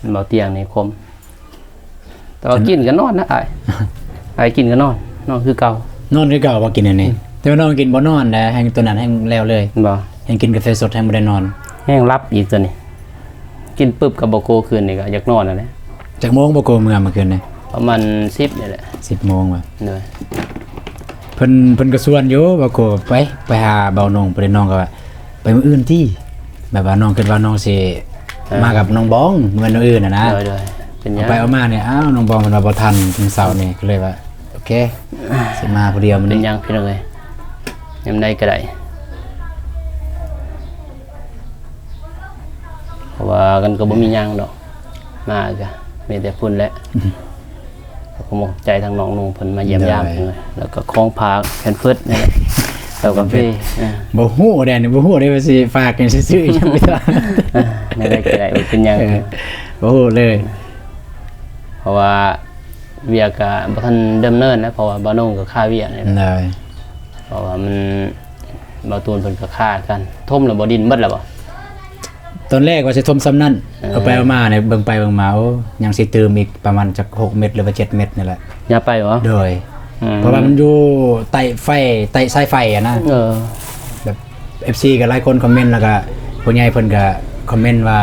ອໍ ເບົາຕຽງນີ້ຂົມ ແຕ່ວ່າກິນກໍນອນນະອ້າຍ ອ້າຍກິນກໍນອນ ນອນຄືເກົ່າ. ນອນຄືເກົ່າບໍ່ກິນອັນນີ້? ອືມ ແຕ່ວ່ານ້ອງກິນບໍ່ນອນແຫຼະ ແຮ່ງໂຕນັ້ນແຮ່ງແລ້ວເລີຍ. ບໍ່ ແຮ່ງກິນກາແຟສົດແຮ່ງບໍ່ໄດ້ນອນ ແຮ່ງຫຼັບອີກໂຕນີ້. ກິນປຶບກັບບໍ່ໂກ ຄືນນີ້ກໍຢາກນອນຫັ້ນແຫຼະ. ຈັກໂມງບໍ່ໂກເມືອມື້ຄືນນີ້? ປະມານສິບນີ້ແຫຼະ. ສິບໂມງຫວາ? ໂດຍ ເພິ່ນ ເພິ່ນກໍຊວນຢູ່ ບໍ່ໂກ ໄປ ໄປຫາເບົາໜຸ່ງ ໄປ ນ້ອງກໍວ່າ ໄປມື້ອື່ນຕິ ແບບວ່ານ້ອງຄິດວ່ານ້ອງຊິ ເອີ ມາກັບນ້ອງບອງ ແມ່ນມື້ອື່ນນະນະ. ໂດຍໆ ເປັນຫຍັງ? ເອົາໄປເອົາມານີ້ ອ້າວ ນ້ອງບອງເພິ່ນວ່າບໍ່ທັນ ມື້ເຊົ້ານີ້ ກໍເລີຍວ່າ ໂອເຄ ຊິມາຜູ້ດຽວມື້ນີ້. ເປັນຫຍັງພີ່ນ້ອງເອີຍ ຍາມໃດກໍໄດ້ ເພາະວ່າກັນກໍບໍ່ມີຫຍັງດອກ ມາກໍມີແຕ່ພຸ້ນແຫຼະ. ອືມ ກໍຂອບໃຈທາງນ້ອງນຸ່ງເພິ່ນມາຢ້ຽມຢາມ ໂດຍ ເພິ່ນ ແລ້ວກໍຂອງຝາກ ແພມເພີດນີ້ແຫຼະ ແລ້ວກາເຟ. ເອີ ບໍ່ຮູ້ເດ້ນີ້ ບໍ່ຮູ້ເດ້ວ່າຊິຝາກຫຍັງ ຊິຊື້ຫຍັງໄປຕະຫຼາດ. ເອີ ແນວໃດກໍໄດ້ ບໍ່ເປັນຫຍັງ. ເອີ ບໍ່ຮູ້ເລີຍ ເພາະວ່າວຽກກໍບໍ່ທັນດຳເນີນນະ ເພາະວ່າບ່າວນົງກໍຄາວຽກນີ້ແຫຼະ. ໂດຍ ເພາະວ່າມັນ ບ່າວຕູນເພິ່ນກໍຄາກັນ ຖົມແລ້ວບໍ່ ດິນເບິດແລ້ວບໍ່? ຕອນແລກວ່າຊິຖົມສ່ຳນັ້ນ ເອີ ເອົາໄປເອົາມານີ້ ເບິ່ງໄປເບິ່ງມາ ໂອ້ ຍັງຊິຕື່ມອີກປະມານຈັກຫົກເມັດ ຫຼືວ່າເຈັດເມັດນີ້ແຫຼະ. ຫຍັບໄປບໍ່? ໂດຍ ອືມ ເພາະວ່າມັນຢູ່ໃຕ້ໄຟ ໃຕ້ສາຍໄຟຫັ້ນນະ. ເອີ ແບບ ເອັຟຊີ ກໍຫຼາຍຄົນຄອມເມັນ ແລ້ວກໍຜູ້ໃຫຍ່ເພິ່ນກໍຄອມເມັນວ່າ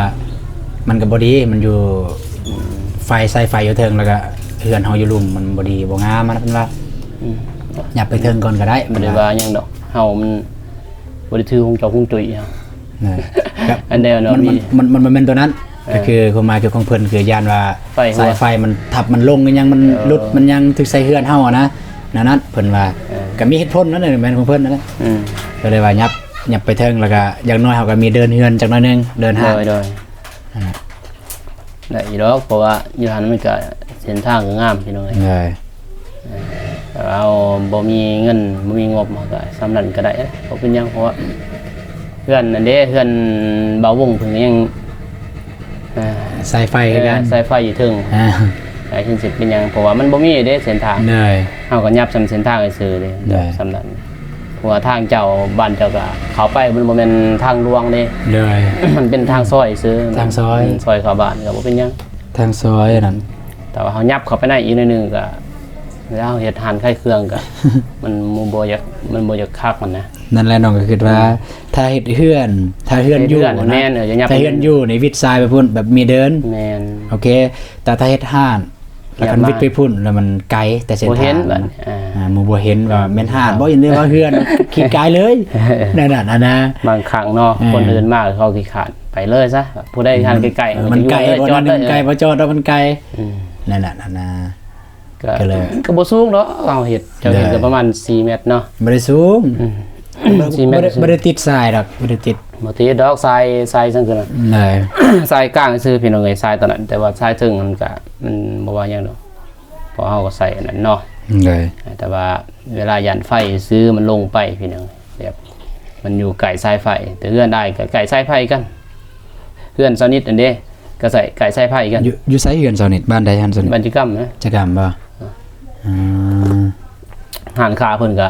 ມັນກໍບໍ່ດີ ມັນຢູ່ ອືມ ໄຟ ສາຍໄຟຢູ່ເທິງ ແລ້ວກໍເຮືອນເຮົາຢູ່ລຸ່ມ ມັນບໍ່ດີ ບໍ່ງາມຫັ້ນນະ ເພິ່ນວ່າ. ອືມ ຫຍັບໄປເທິງກ່ອນກໍໄດ້ ບໍ່ໄດ້ວ່າຫຍັງດອກ ເຮົາມັນບໍ່ໄດ້ຖືຫົງຈອກຫົງຈຸ້ຍເຮົາ. ນັ້ນ ອັນໃດເນາະ ມັນ ມັນ ມັນ ມັນບໍ່ແມ່ນຕົວນັ້ນ. ເອີ ກໍຄືຄວາມໝາຍຄືຂອງເພິ່ນ ຄືຢ້ານວ່າ ໄຟ ສາຍໄຟມັນທັບ ມັນລົງ ມັນຫຍັງ ມັນ ເອີ ຫຼຸດ ມັນຫຍັງຖືກໃສ່ເຮືອນເຮົາຫັ້ນນະ ແນວນັ້ນເພິ່ນວ່າ. ເອີ ກໍມີເຫດຜົນນັ້ນແຫຼະ ແມ່ນຂອງເພິ່ນນັ້ນແຫຼະ. ອືມ ກໍເລີຍວ່າຫຍັບ ຫຍັບໄປເທິງ ແລ້ວກໍຢ່າງໜ້ອຍເຮົາກໍມີເດີ່ນເຮືອນຈັກໜ້ອຍໜຶ່ງ ເດີ່ນຮ້ານ. ໂດຍ ໂດຍ ນັ້ນແຫຼະ ໄດ້ຢູ່ດອກ ເພາະວ່າຢູ່ຫັ້ນມັນກໍເສັ້ນທາງກໍງາມພີ່ນ້ອງເອີຍ. ໂດຍ ເອີ ຖ້າເຮົາບໍ່ມີເງິນ ບໍ່ມີງົບ ເຮົາກໍສ່ຳນັ້ນກໍໄດ້ ບໍ່ເປັນຫຍັງ ເພາະວ່າເຮືອນນັ້ນເດ້ ເຮືອນບ່າວວົງເພິ່ນກໍຍັງ ເອີ ສາຍໄຟຄືກັນ ເອີ ສາຍໄຟຢູ່ເທິງ. ອ່າ ຫຼາຍຂຶ້ນຊິເປັນຫຍັງ ເພາະວ່າມັນບໍ່ມີເດ້ເສັ້ນທາງ. ໂດຍ ເຮົາກໍຫຍັບສ່ຳເສັ້ນທາງຊື່ໆເດ້. ໂດຍ ສ່ຳນັ້ນ ເພາະວ່າທາງເຈົ້າ ບ້ານເຈົ້າກໍເຂົ້າໄປ ມັນບໍ່ແມ່ນທາງຫຼວງເດ້. ໂດຍ ມັນເປັນທາງຊອຍຊື່ ທາງຊອຍ ອືມ ຊອຍເຂົ້າບ້ານກໍບໍ່ເປັນຫຍັງ ທາງຊອຍນັ້ນ. ແຕ່ວ່າເຮົາຫຍັບເຂົ້າໄປໃນອີກໜ້ອຍໜຶ່ງກໍ ເວລາເຮົາເຮັດຮ້ານຂາຍເຄື່ອງກໍ ມັນບໍ່ ບໍ່ຢາກ ມັນບໍ່ຢາກຄັກຫັ້ນນະ. ນັ້ນແຫຼະ ນ້ອງກໍຄິດວ່າ ອືມ ຖ້າເຮັດເຮືອນ ຖ້າເຮືອນຢູ່ ເຮັດເຮືອນນະ ແມ່ນ ເອີ ຢ່າຫຍັບ ຖ້າເຮືອນຢູ່ນີ້ວິດຊາຍໄປພຸ້ນ ແບບມີເດີ່ນ. ແມ່ນ ໂອເຄ ແຕ່ຖ້າເຮັດຮ້ານ ແລ້ວຄັນວິດໄປພຸ້ນແລ້ວມັນໄກ ແຕ່ເສັ້ນທາງ ບໍ່ເຫັນບັດນີ້ ອ່າ ອ່າ ໝູ່ບໍ່ເຫັນວ່າແມ່ນຮ້ານບໍ່ ເອີ ຫຼືວ່າເຮືອນ ຄິດໄກເລີຍ. ແນວນັ້ນນະ ບາງຄັ້ງເນາະ ເອີ ຄົນອື່ນມາເຂົາຂີ້ຄ້ານໄປເລີຍຊະ ຜູ້ໃດຮ້ານໃກ້ໆ ມັນໄກບໍ່ ມັນໄກບໍ່ ຈອດດອກ ມັນໄກ. ອືມ ນັ້ນນະ ນັ້ນນະ ກໍ ກໍເລີຍ ກໍບໍ່ສູງດອກ ເຮົາເຮັດ ເຈົ້າເຮັດ ໂດຍ ກໍປະມານສີ່ແມັດເນາະ ບໍ່ໄດ້ສູງ. ອືມ ສີ່ແມັດ ບໍ່ໄດ້ ບໍ່ໄດ້ຕິດຊາຍດອກ ບໍ່ໄດ້ຕິດ ບໍ່ຕິດດອກ ຊາຍ ຊາຍຊັ້ນຄືນັ້ນ ໂດຍ ຊາຍກາງຊື່ພີ່ນ້ອງເອີຍ ຊາຍຕອນນັ້ນ ແຕ່ວ່າຊາຍເທິງມັນກະ ມັນບໍ່ວ່າຫຍັງດອກ ເພາະເຮົາກໍໃສ່ອັນນັ້ນເນາະ ໂດຍ ແຕ່ວ່າເວລາຢ້ານໄຟຊື່ມັນລົງໄປພີ່ນ້ອງ ແບບມັນຢູ່ໃກ້ສາຍໄຟ ແຕ່ເຮືອນອ້າຍກໍໃກ້ສາຍໄຟກັນ ເຮືອນຊາວນິດຫັ້ນເດ້ ກໍໃຊ້ ໃກ້ສາຍໄຟກັນ. ຢູ່ ຢູ່ໃສເຮືອນເຈົ້ານີ້? ບ້ານໃດຫັ້ນເຈົ້ານີ້? ບ້ານຈະກຳນະ. ຈະກຳບໍ່? ເອີ ອືມ ຮ້ານຄ້າເພິ່ນກໍ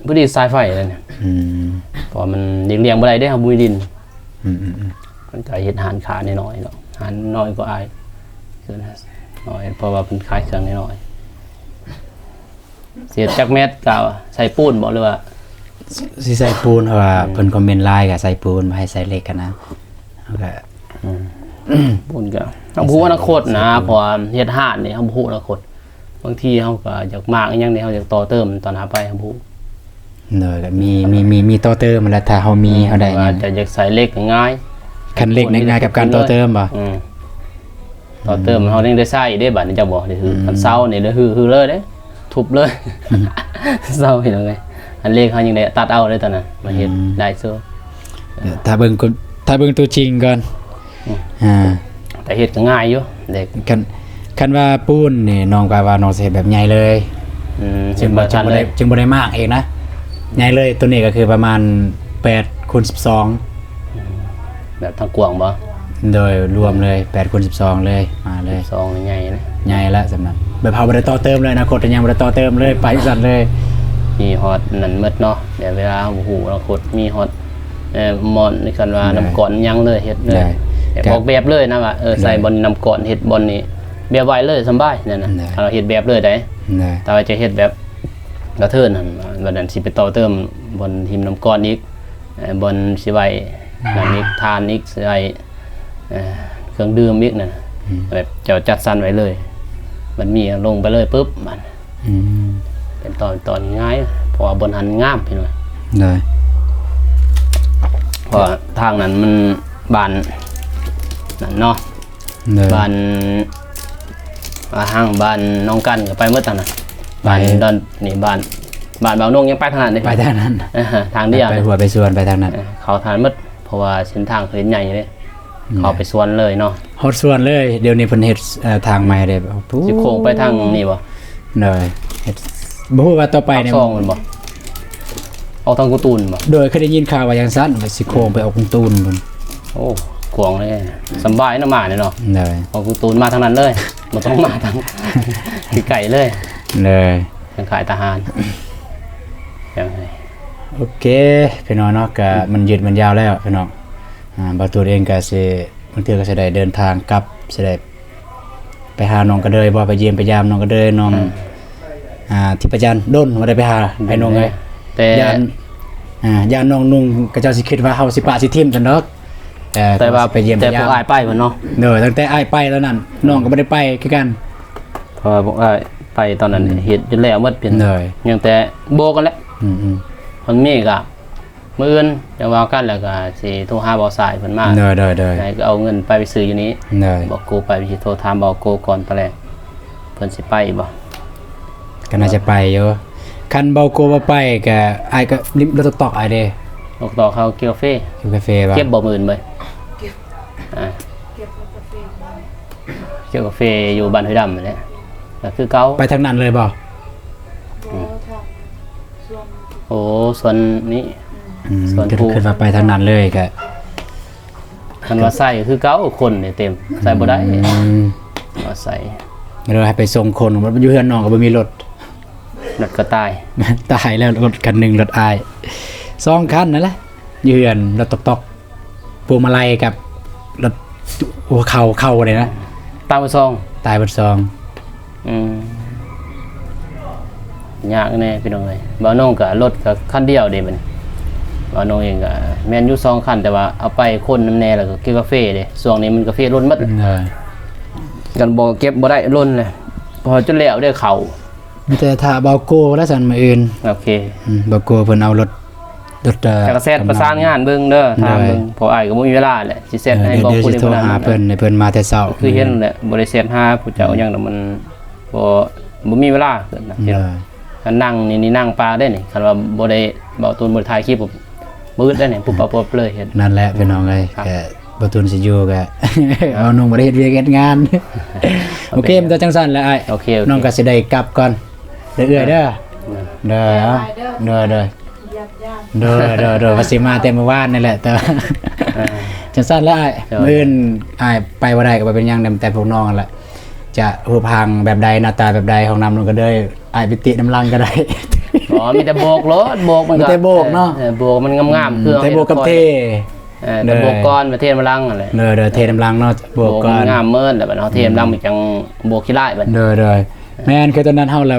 ພໍດີສາຍໄຟແລ້ວນີ້. ອືມ ເພາະວ່າມັນຫຼີກລ່ຽງບໍ່ໄດ້ເດ້ ເຮົາບໍ່ມີດິນ. ອືມໆໆ ເພິ່ນກໍເຮັດຮ້ານຄ້ານ້ອຍໆເນາະ ຮ້ານນ້ອຍກວ່າອ້າຍ ຄືນ້ອຍ ເພາະວ່າເພິ່ນຂາຍເຄື່ອງນ້ອຍໆ. ຊິເຮັດຈັກແມັດ ກະໃສ່ປູນບໍ່ ຫຼືວ່າ? ຊິໃສ່ປູນ ເພາະວ່າ ອືມ ເພິ່ນຄອມເມັນຫຼາຍ ກະໃສ່ປູນ ບໍ່ໃຫ້ໃສ່ເຫຼັກຫັ້ນນະ. ເຮົາກະ ອືມ ປູນກະ ເຮົາບໍ່ຮູ້ອະນາຄົດນະ ເພາະວ່າເຮັດຮ້ານນີ້ ເຮົາບໍ່ຮູ້ອະນາຄົດ. ບາງທີເຮົາກະຢາກມ້າງອີ່ຫຍັງນີ້ ເຮົາຢາກຕໍ່ເຕີມຕອນຫາໄປ ເຮົາບໍ່ຮູ້. ໂດຍ ກະມີ ມີ ມີ ມີຕໍ່ເຕີມຫັ້ນແຫຼະ ຖ້າເຮົາມີ ອືມ ເຮົາໄດ້ຫຍັງ ອາດຈະຢາກໃສ່ເຫຼັກງ່າຍ. ຄັນເຫຼັກນີ້ງ່າຍກັບການຕໍ່ເຕີມບໍ່? ອືມ ຕໍ່ເຕີມ ອືມ ເຮົາຍັງໄດ້ໃຊ້ເດ້ ບາດນີ້ເຈົ້າບໍ່ໄດ້ຮື ອືມ ຄັນເຊົານີ້ໄດ້ຮື ຮືເລີຍເດ້ ທຸບເລີຍ ອືມ ເຊົາເຮັດເລີຍ. ອັນເຫຼັກເຮົາຍັງໄດ້ຕັດເອົາເດ້ຕອນນັ້ນ ມາເຮັດ ອືມ ໄດ້ໂຊ. ຖ້າເບິ່ງ ຖ້າເບິ່ງຕົວຈິງກ່ອນ. ອືມ ອ່າ ແຕ່ເຮັດກໍງ່າຍຢູ່ເດັກ. ຄັນ ຄັນວ່າປູນນີ້ ນ້ອງກໍວ່ານ້ອງຊິເຮັດແບບໃຫຍ່ເລີຍ. ອືມ ຈຶ່ງບໍ່ ເຮັດບໍ່ທັນເລີຍ ຈຶ່ງບໍ່ໄດ້ ຈຶ່ງບໍ່ໄດ້ມ້າງເອງນະ ໃຫຍ່ເລີຍ. ຕົວນີ້ກໍຄືປະມານແປດຄູນສິບສອງ. ອືມ ແບບທາງກວ້າງບໍ່? ໂດຍ ລວມເລີຍ ແປດຄູນສິບສອງເລີຍ ມາເລີຍ. ສິບສອງນີ້ໃຫຍ່ນະ ໃຫຍ່ລະສ່ຳນັ້ນ. ແບບເຮົາບໍ່ໄດ້ຕໍ່ເຕີມເລີຍ ອະນາຄົດຍັງບໍ່ໄດ້ຕໍ່ເຕີມເລີຍ ໄປຊັ້ນເລີຍ. ມີຮອດນັ້ນໝົດເນາະ ແບບເວລາເຮົາບໍ່ຮູ້ອະນາຄົດ ມີຮອດ ເອີ ໝໍ້ນ ຄັນວ່າ ໄດ້ ນ້ຳກ້ອນຫຍັງເລີຍ ເຮັດເລີຍ ໄດ້ ແບບ ກໍອອກແບບເລີຍນະວ່າ ເອີ ໃສ່ ໄດ້ ບ່ອນນ້ຳກ້ອນ ເຮັດບ່ອນນີ້ ແບບໄວເລີຍ ສຳບາຍນັ້ນນະ. ໄດ້ ເຮົາເຮັດແບບເລີຍໄດ໋. ໄດ້ ແຕ່ວ່າຈະເຮັດແບບກະເທີນຫັ້ນ ບາດນັ້ນຊິໄປຕໍ່ເຕີມບ່ອນຖິ້ມນ້ຳກ້ອນອີກ ເອີ ບ່ອນຊິໄວ້ ອືມ ນັ້ນອີກ ຖ່ານອີກ ຊິໄວ້ ເອີ ເຄື່ອງດື່ມອີກນັ້ນ ອືມ ແບບເຈົ້າຈັດສັນໄວ້ເລີຍ ມັນມີລົງໄປເລີຍປຶບ ມັນ ອືມ ເປັນຕອນ ຕອນງ່າຍ ເພາະວ່າບ່ອນຫັ້ນງາມພີ່ນ້ອງ. ໂດຍ ເພາະວ່າທາງນັ້ນມັນບ້ານນັ້ນເນາະ. ໂດຍ ບ້ານ ອ່າ ທາງບ້ານໜອງກັນກໍໄປໝົດທາງນັ້ນ. ໄປ ບ້ານດອນນີ້ ບ້ານ ບ້ານບ່າວນົງຍັງໄປທາງນັ້ນເດ້ ໄປທາງນັ້ນ ເອີ ທາງດຽວ ໄປຫົວໄປສວນໄປທາງນັ້ນ. ເອີ ເຂົ້າທາງໝົດ ເພາະວ່າເສັ້ນທາງເຂົາເຮັດໃຫຍ່ເດ້. ໂດຍ ເຂົ້າໄປສວນເລີຍເນາະ ຮອດສວນເລີຍ. ດຽວນີ້ເພິ່ນເຮັດ ເອີ ທາງໃໝ່ເດ້ ຊິໂຄ້ງໄປທາງນີ້ບໍ່? ໂດຍ ເຮັດ ບໍ່ຮູ້ວ່າຕໍ່ໄປນີ້ ປາກຊ່ອງມັນບໍ່? ອອກທາງກຸຕູນບໍ່? ໂດຍ ເຄີຍໄດ້ຍິນຂ່າວວ່າຈັ່ງຊັ້ນ ວ່າຊິໂຄ້ງໄປອອກກຸຕູນພຸ້ນ. ໂອ້ ກວ້າງເລີຍ ສຳບາຍເນາະ ມານີ້ເນາະ. ໂດຍ ອອກກຸຕູນມາທາງນັ້ນເລີຍ ບໍ່ຕ້ອງມາທາງ ໃກ້ໆເລີຍ. ໂດຍ ທາງຄ້າຍທະຫານ. ໂອເຄ ພີ່ນ້ອງເນາະ ກະ ອືມ ມັນຍືດມັນຍາວແລ້ວພີ່ນ້ອງ. ອ່າ ບ່າວຕູນເອງກະຊິ ບາງເທື່ອກະຊິໄດ້ເດີນທາງກັບ ຊິໄດ້ ໄປຫານ້ອງກະເດີຍບໍ່ ໄປຢ້ຽມໄປຢາມນ້ອງກະເດີຍ ນ້ອງ ເອີ ອ່າ ທິບພະຈັນ ດົນບໍ່ໄດ້ໄປຫາ ໄປນອງເອີຍ. ແຕ່ຢ້ານ ອ່າ ຢ້ານນ້ອງນຸ່ງເຂົາເຈົ້າຊິຄິດວ່າເຮົາຊິປະຊິຖິ້ມຊັ້ນດອກ. ເອີ ແຕ່ວ່າ ແຕ່ພວກອ້າຍໄປພຸ້ນເນາະ. ໂດຍ ຕັ້ງແຕ່ອ້າຍໄປຕອນນັ້ນ ນ້ອງກໍບໍ່ໄດ້ໄປຄືກັນ ເພາະວ່າພວກອ້າຍໄປຕອນນັ້ນ ອືມ ເຮັດຈົນແລ້ວໝົດເພິ່ນ. ໂດຍ ຍັງແຕ່ໂບກກັນແຫຼະ. ອືມໆ ມັນມີກະ ມື້ອື່ນຈັ່ງເວົ້າກັນ ແລ້ວກໍຊິໂທຫາບ່າວຊາຍເພິ່ນມາ. ໂດຍໆໆ ໃຫ້ເອົາເງິນໄປ ໄປຊື້ຢູ່ນີ້. ໂດຍ ບອກກູໄປ ຊິໂທຖາມບ່າວໂກກ່ອນຕອນແລກ ເພິ່ນຊິໄປບໍ່. ກໍໜ້າຈະໄປຢູ່. ຄັນບ່າວໂກບໍ່ໄປ ກໍ ອ້າຍກໍລິມລົດຕອກໆ ອ້າຍເດ້. ລົດຕອກເຮົາເກັບກາເຟ. ເກັບກາເຟບໍ່? ເກັບບໍ່ ມື້ອື່ນເວີ້ຍ. ເກັບ ອ່າ ເກັບກາເຟ ເກັບກາເຟຢູ່ບ້ານຫ້ວຍດຳຫັ້ນແຫຼະ ກໍຄືເກົ່າ. ໄປທາງນັ້ນເລີຍບໍ່? ບໍ່ ອືມ ທາງສວນ. ໂອ້ ສວນນີ້. ອືມ ສວນ ຄື ຄືວ່າໄປທາງນັ້ນເລີຍກະ ຄັນວ່າໃສ່ຄືເກົ່າ ຄົນນີ້ເຕັມ ໃສ່ບໍ່ໄດ້. ອືມ ວ່າໃສ່ ແລ້ວໃຫ້ໄປສົ່ງຄົນ ຢູ່ເຮືອນນ້ອງກໍບໍ່ມີລົດ. ລົດກໍຕາຍ ຕາຍແລ້ວ ລົດຄັນໜຶ່ງ ລົດອ້າຍ ສອງຄັນນັ້ນແຫຼະ ຢູ່ເຮືອນ ລົດຕອກໆ ພວງມາໄລກັບລົດຫົວເຂົ່າ ເຂົ່າເລີຍນະ ຕາຍເບິດສອງ. ຕາຍເບິດສອງ. ອືມ ຍາກແນ່ພີ່ນ້ອງເອີຍ. ບ່າວນົງກໍລົດກໍຄັນດຽວເດ້ບັດນີ້ ບ່າວນົງເອງກໍແມ່ນຢູ່ສອງຄັນ ແຕ່ວ່າເອົາໄປຄົນນຳແນ່ ແລ້ວກໍເກັບກາເຟເດ້. ຊ່ວງນີ້ມັນກາເຟລົ້ນໝົດ. ເອີ ຄັນບໍ່ເກັບບໍ່ໄດ້ ລົ້ນແຫຼະ ເພາະຈົນແລ້ວເດ້ເຂົ້າ. ມີແຕ່ຖ້າບ່າວໂກແລ້ວຊັ້ນມື້ອື່ນ. ໂອເຄ ອືມ ບ່າວໂກເພິ່ນເອົາລົດ ລົດ ເອີ ແລ້ວກໍແຊັດປະສານງານເບິ່ງເດີ ຖາມເບິ່ງ. ໂດຍ ເພາະອ້າຍກໍບໍ່ມີເວລາແຫຼະ ຊິແຊັດໃຫ້ບ່າວໂກ ເດີ ເດີ ຊິໂທຫາເພິ່ນ ໃຫ້ເພິ່ນມາແຕ່ເຊົ້າ. ຄືເຫັນແຫຼະ ບໍ່ໄດ້ແຊັດຫາຜູ້ເຈົ້າ ອືມ ຫຍັງດອກ ມັນບໍ່ ບໍ່ມີເວລາເກີດນະ. ໂດຍ ຄັນນັ່ງນີ້ ນີ້ນັ່ງປາເດ້ນີ້ ຄັນວ່າບໍ່ໄດ້ ບ່າວຕູນບໍ່ໄດ້ຖ່າຍຄລິບ ບຶດໄດ້ນີ້ ປຸບປັບເລີຍເຮັດ. ນັ້ນແຫຼະພີ່ນ້ອງເອີຍ ກໍບ່າວຕູນຊິຢູ່ກໍ ບ່າວນົງບໍ່ໄດ້ເຮັດວຽກເຮັດງານ. ໂອເຄ ມັນກໍຈັ່ງຊັ້ນແຫຼະອ້າຍ. ໂອເຄ ນ້ອງກໍຊິໄດ້ກັບກ່ອນເດີເອື້ອຍເດີ. ໂດຍ ໂດຍ ໂດຍ ໂດຍ ວ່າຊິມາແຕ່ມື້ວານນີ້ແຫຼະ ແຕ່ວ່າ ເອີ ຈັ່ງຊັ້ນແຫຼະອ້າຍ. ໂດຍ ມື້ອື່ນອ້າຍໄປບໍ່ໄດ້ກໍບໍ່ເປັນຫຍັງ, ແຕ່ພວກນ້ອງຫັ້ນແຫຼະ ຈະຮູບຮ່າງແບບໃດ ໜ້າຕາແບບໃດ ຫ້ອງນ້ຳນັ້ນກໍເດີ ອ້າຍໄປຕິນຳຫຼັງກໍໄດ້. ບໍ່ ມີແຕ່ໂບກໂລດ ໂບກມັນ ມີແຕ່ໂບກເນາະ. ເອີ ໂບກມັນງາມໆ ອືມ ຄືເຮົາ ແຕ່ໂບກກັບເທ ເອີ ແຕ່ໂບກກ່ອນ ປະເທດມາຫຼັງຫັ້ນແຫຼະ. ໂດຍໆ ເທນຳຫຼັງເນາະ ໂບກກ່ອນ ມັນງາມເໝິດແຫຼະ. ບັດເຮົາເທນຳຫຼັງ ອືມ ມັນຈັ່ງໂບກຂີ້ຮ້າຍບັດ. ໂດຍໆ ແມ່ນ ຄືຕອນນັ້ນເຮົາລະ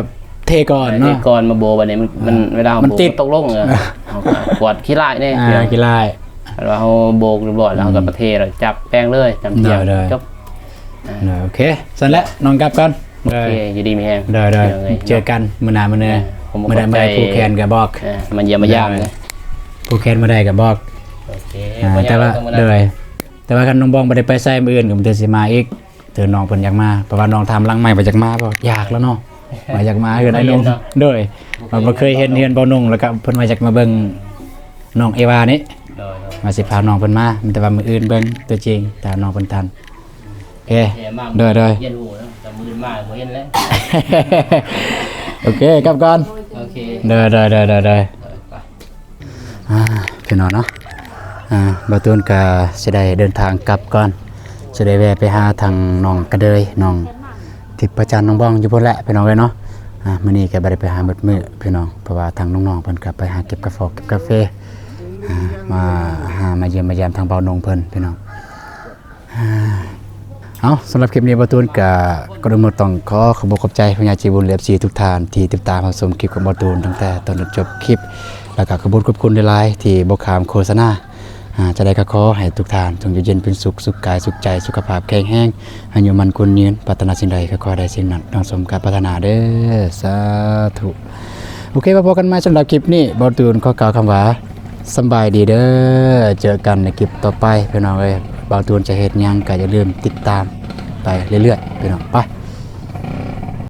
ເທກ່ອນເນາະ ເທກ່ອນມາໂບກ. ບັດນີ້ມັນ ມັນ ອ່າ ເວລາເຮົາ ມັນ ໂບກ ຕິດ ມັນຕົກລົງ ເອີ ເຮົາກໍກວາດຂີ້ຮ້າຍແນ່. ອ່າ ຂີ້ຮ້າຍ ຄັນວ່າເຮົາໂບກຮຽບຮ້ອຍແລ້ວ ເຮົາກໍ ອືມ ມາເທແລ້ວຈັບແປ້ງເລີຍ ຈຳຈຽມ ໂດຍໆ ຈົບ. ອ່າ ໂດຍ ໂອເຄ ຊັ້ນແຫຼະ ນ້ອງກັບກ່ອນ. ໂອເຄ ເອີ ຢູ່ດີມີແຮງ ໂດຍໆ ເຈີກັນມື້ໜ້າມື້ເນີ ເອີ ມື້ໃດມາໃຫ້ຜູກແຂນກໍບອກ ເອີ ມາຢ້ຽມມາຢາມ ໂດຍ ເລີຍ ຜູກແຂນມື້ໃດກໍບອກ. ໂອເຄ ອ່າ ແຕ່ວ່າ ໂດຍ ແຕ່ວ່າຄັນນ້ອງບອງບໍ່ໄດ້ໄປໃສ ມື້ອື່ນກໍມັນຊິມາອີກ. ເອີ ນ້ອງເພິ່ນຢາກມາ ເພາະວ່ານ້ອງຖາມຫຼັງໄມວ່າຢາກມາບໍ່? ຢາກແລ້ວເນາະ ວ່າຢາກມາເຮືອນອ້າຍນົງ. ໂດຍ ເພາະບໍ່ເຄີຍເຫັນເຮືອນບ່າວນົງ ແລ້ວກໍເພິ່ນວ່າຢາກມາເບິ່ງນ້ອງເອວານີ້ ໂດຍໆ ວ່າຊິພານ້ອງເພິ່ນມາ. ມີແຕ່ວ່າມື້ອື່ນເບິ່ງຕົວຈິງ ຖ້ານ້ອງເພິ່ນທັນ. ໂອເຄ ໂດຍໆ ໂອເຄ ກັບກ່ອນ. ໂດຍໆ ອ່າ ພີ່ນ້ອງເນາະ ອ່າ ບ່າວຕູນກະຊິໄດ້ເດີນທາງກັບກ່ອນ ຊິໄດ້ແວ່ໄປຫາທາງນ້ອງກະເດີຍ ນ້ອງທິບພະຈັນ ນ້ອງບອງຢູ່ພຸ້ນແຫຼະ ພີ່ນ້ອງເອີຍເນາະ. ອ່າ ມື້ນີ້ກະບໍ່ໄດ້ໄປຫາໝົດມື້ພີ່ນ້ອງ ເພາະວ່າທາງນ້ອງໆເພິ່ນກະໄປຫາເກັບກາເຟາະເກັບກາເຟ ອ່າ ມາຫາມາຢ້ຽມມາຢາມທາງບ່າວນົງເພິ່ນ ພີ່ນ້ອງ. ເອົາ ສຳລັບຄລິບນີ້ບ່າວຕູນກະ ກ່ອນອື່ນໝົດຕ້ອງຂໍຂອບອົກຂອບໃຈຜູ້ໃຫຍ່ໃຈບຸນ ແລະ ເອັຟຊີ ທຸກທ່ານທີ່ຕິດຕາມຮັບຊົມຄລິບຂອງບ່າວຕູນຕັ້ງແຕ່ຕົ້ນຈົນຈົບຄລິບ ແລ້ວກະຂອບຄຸນຂອບຄຸນຫຼາຍໆທີ່ບໍ່ຂ້າມໂຄສະນາ. ອ່າ ຈັ່ງໃດກໍຂໍໃຫ້ທຸກທ່ານຈົ່ງຢູ່ເຢັນເປັນສຸກ ສຸກກາຍສຸກໃຈ ສຸຂະພາບແຂງແຮງ ອາຍຸໝັ້ນຂວັນຍືນ ປາດຖະໜາສິ່ງໃດກໍຂໍໃຫ້ໄດ້ສິ່ງນັ້ນ ດັ່ງສົມຄວາມປາດຖະໜາເດີ ສາທຸ. ໂອເຄ ມາພົບກັນໃໝ່ສຳລັບຄລິບນີ້ ບ່າວຕູນຂໍກ່າວຄຳວ່າ ສຳບາຍດີເດີ ເຈີກັນໃນຄລິບຕໍ່ໄປພີ່ນ້ອງເອີຍ. ບ່າວຕູນຈະເຮັດຫຍັງກໍຢ່າລືມຕິດຕາມໄປເລື້ອຍໆ ພີ່ນ້ອງ. ໄປ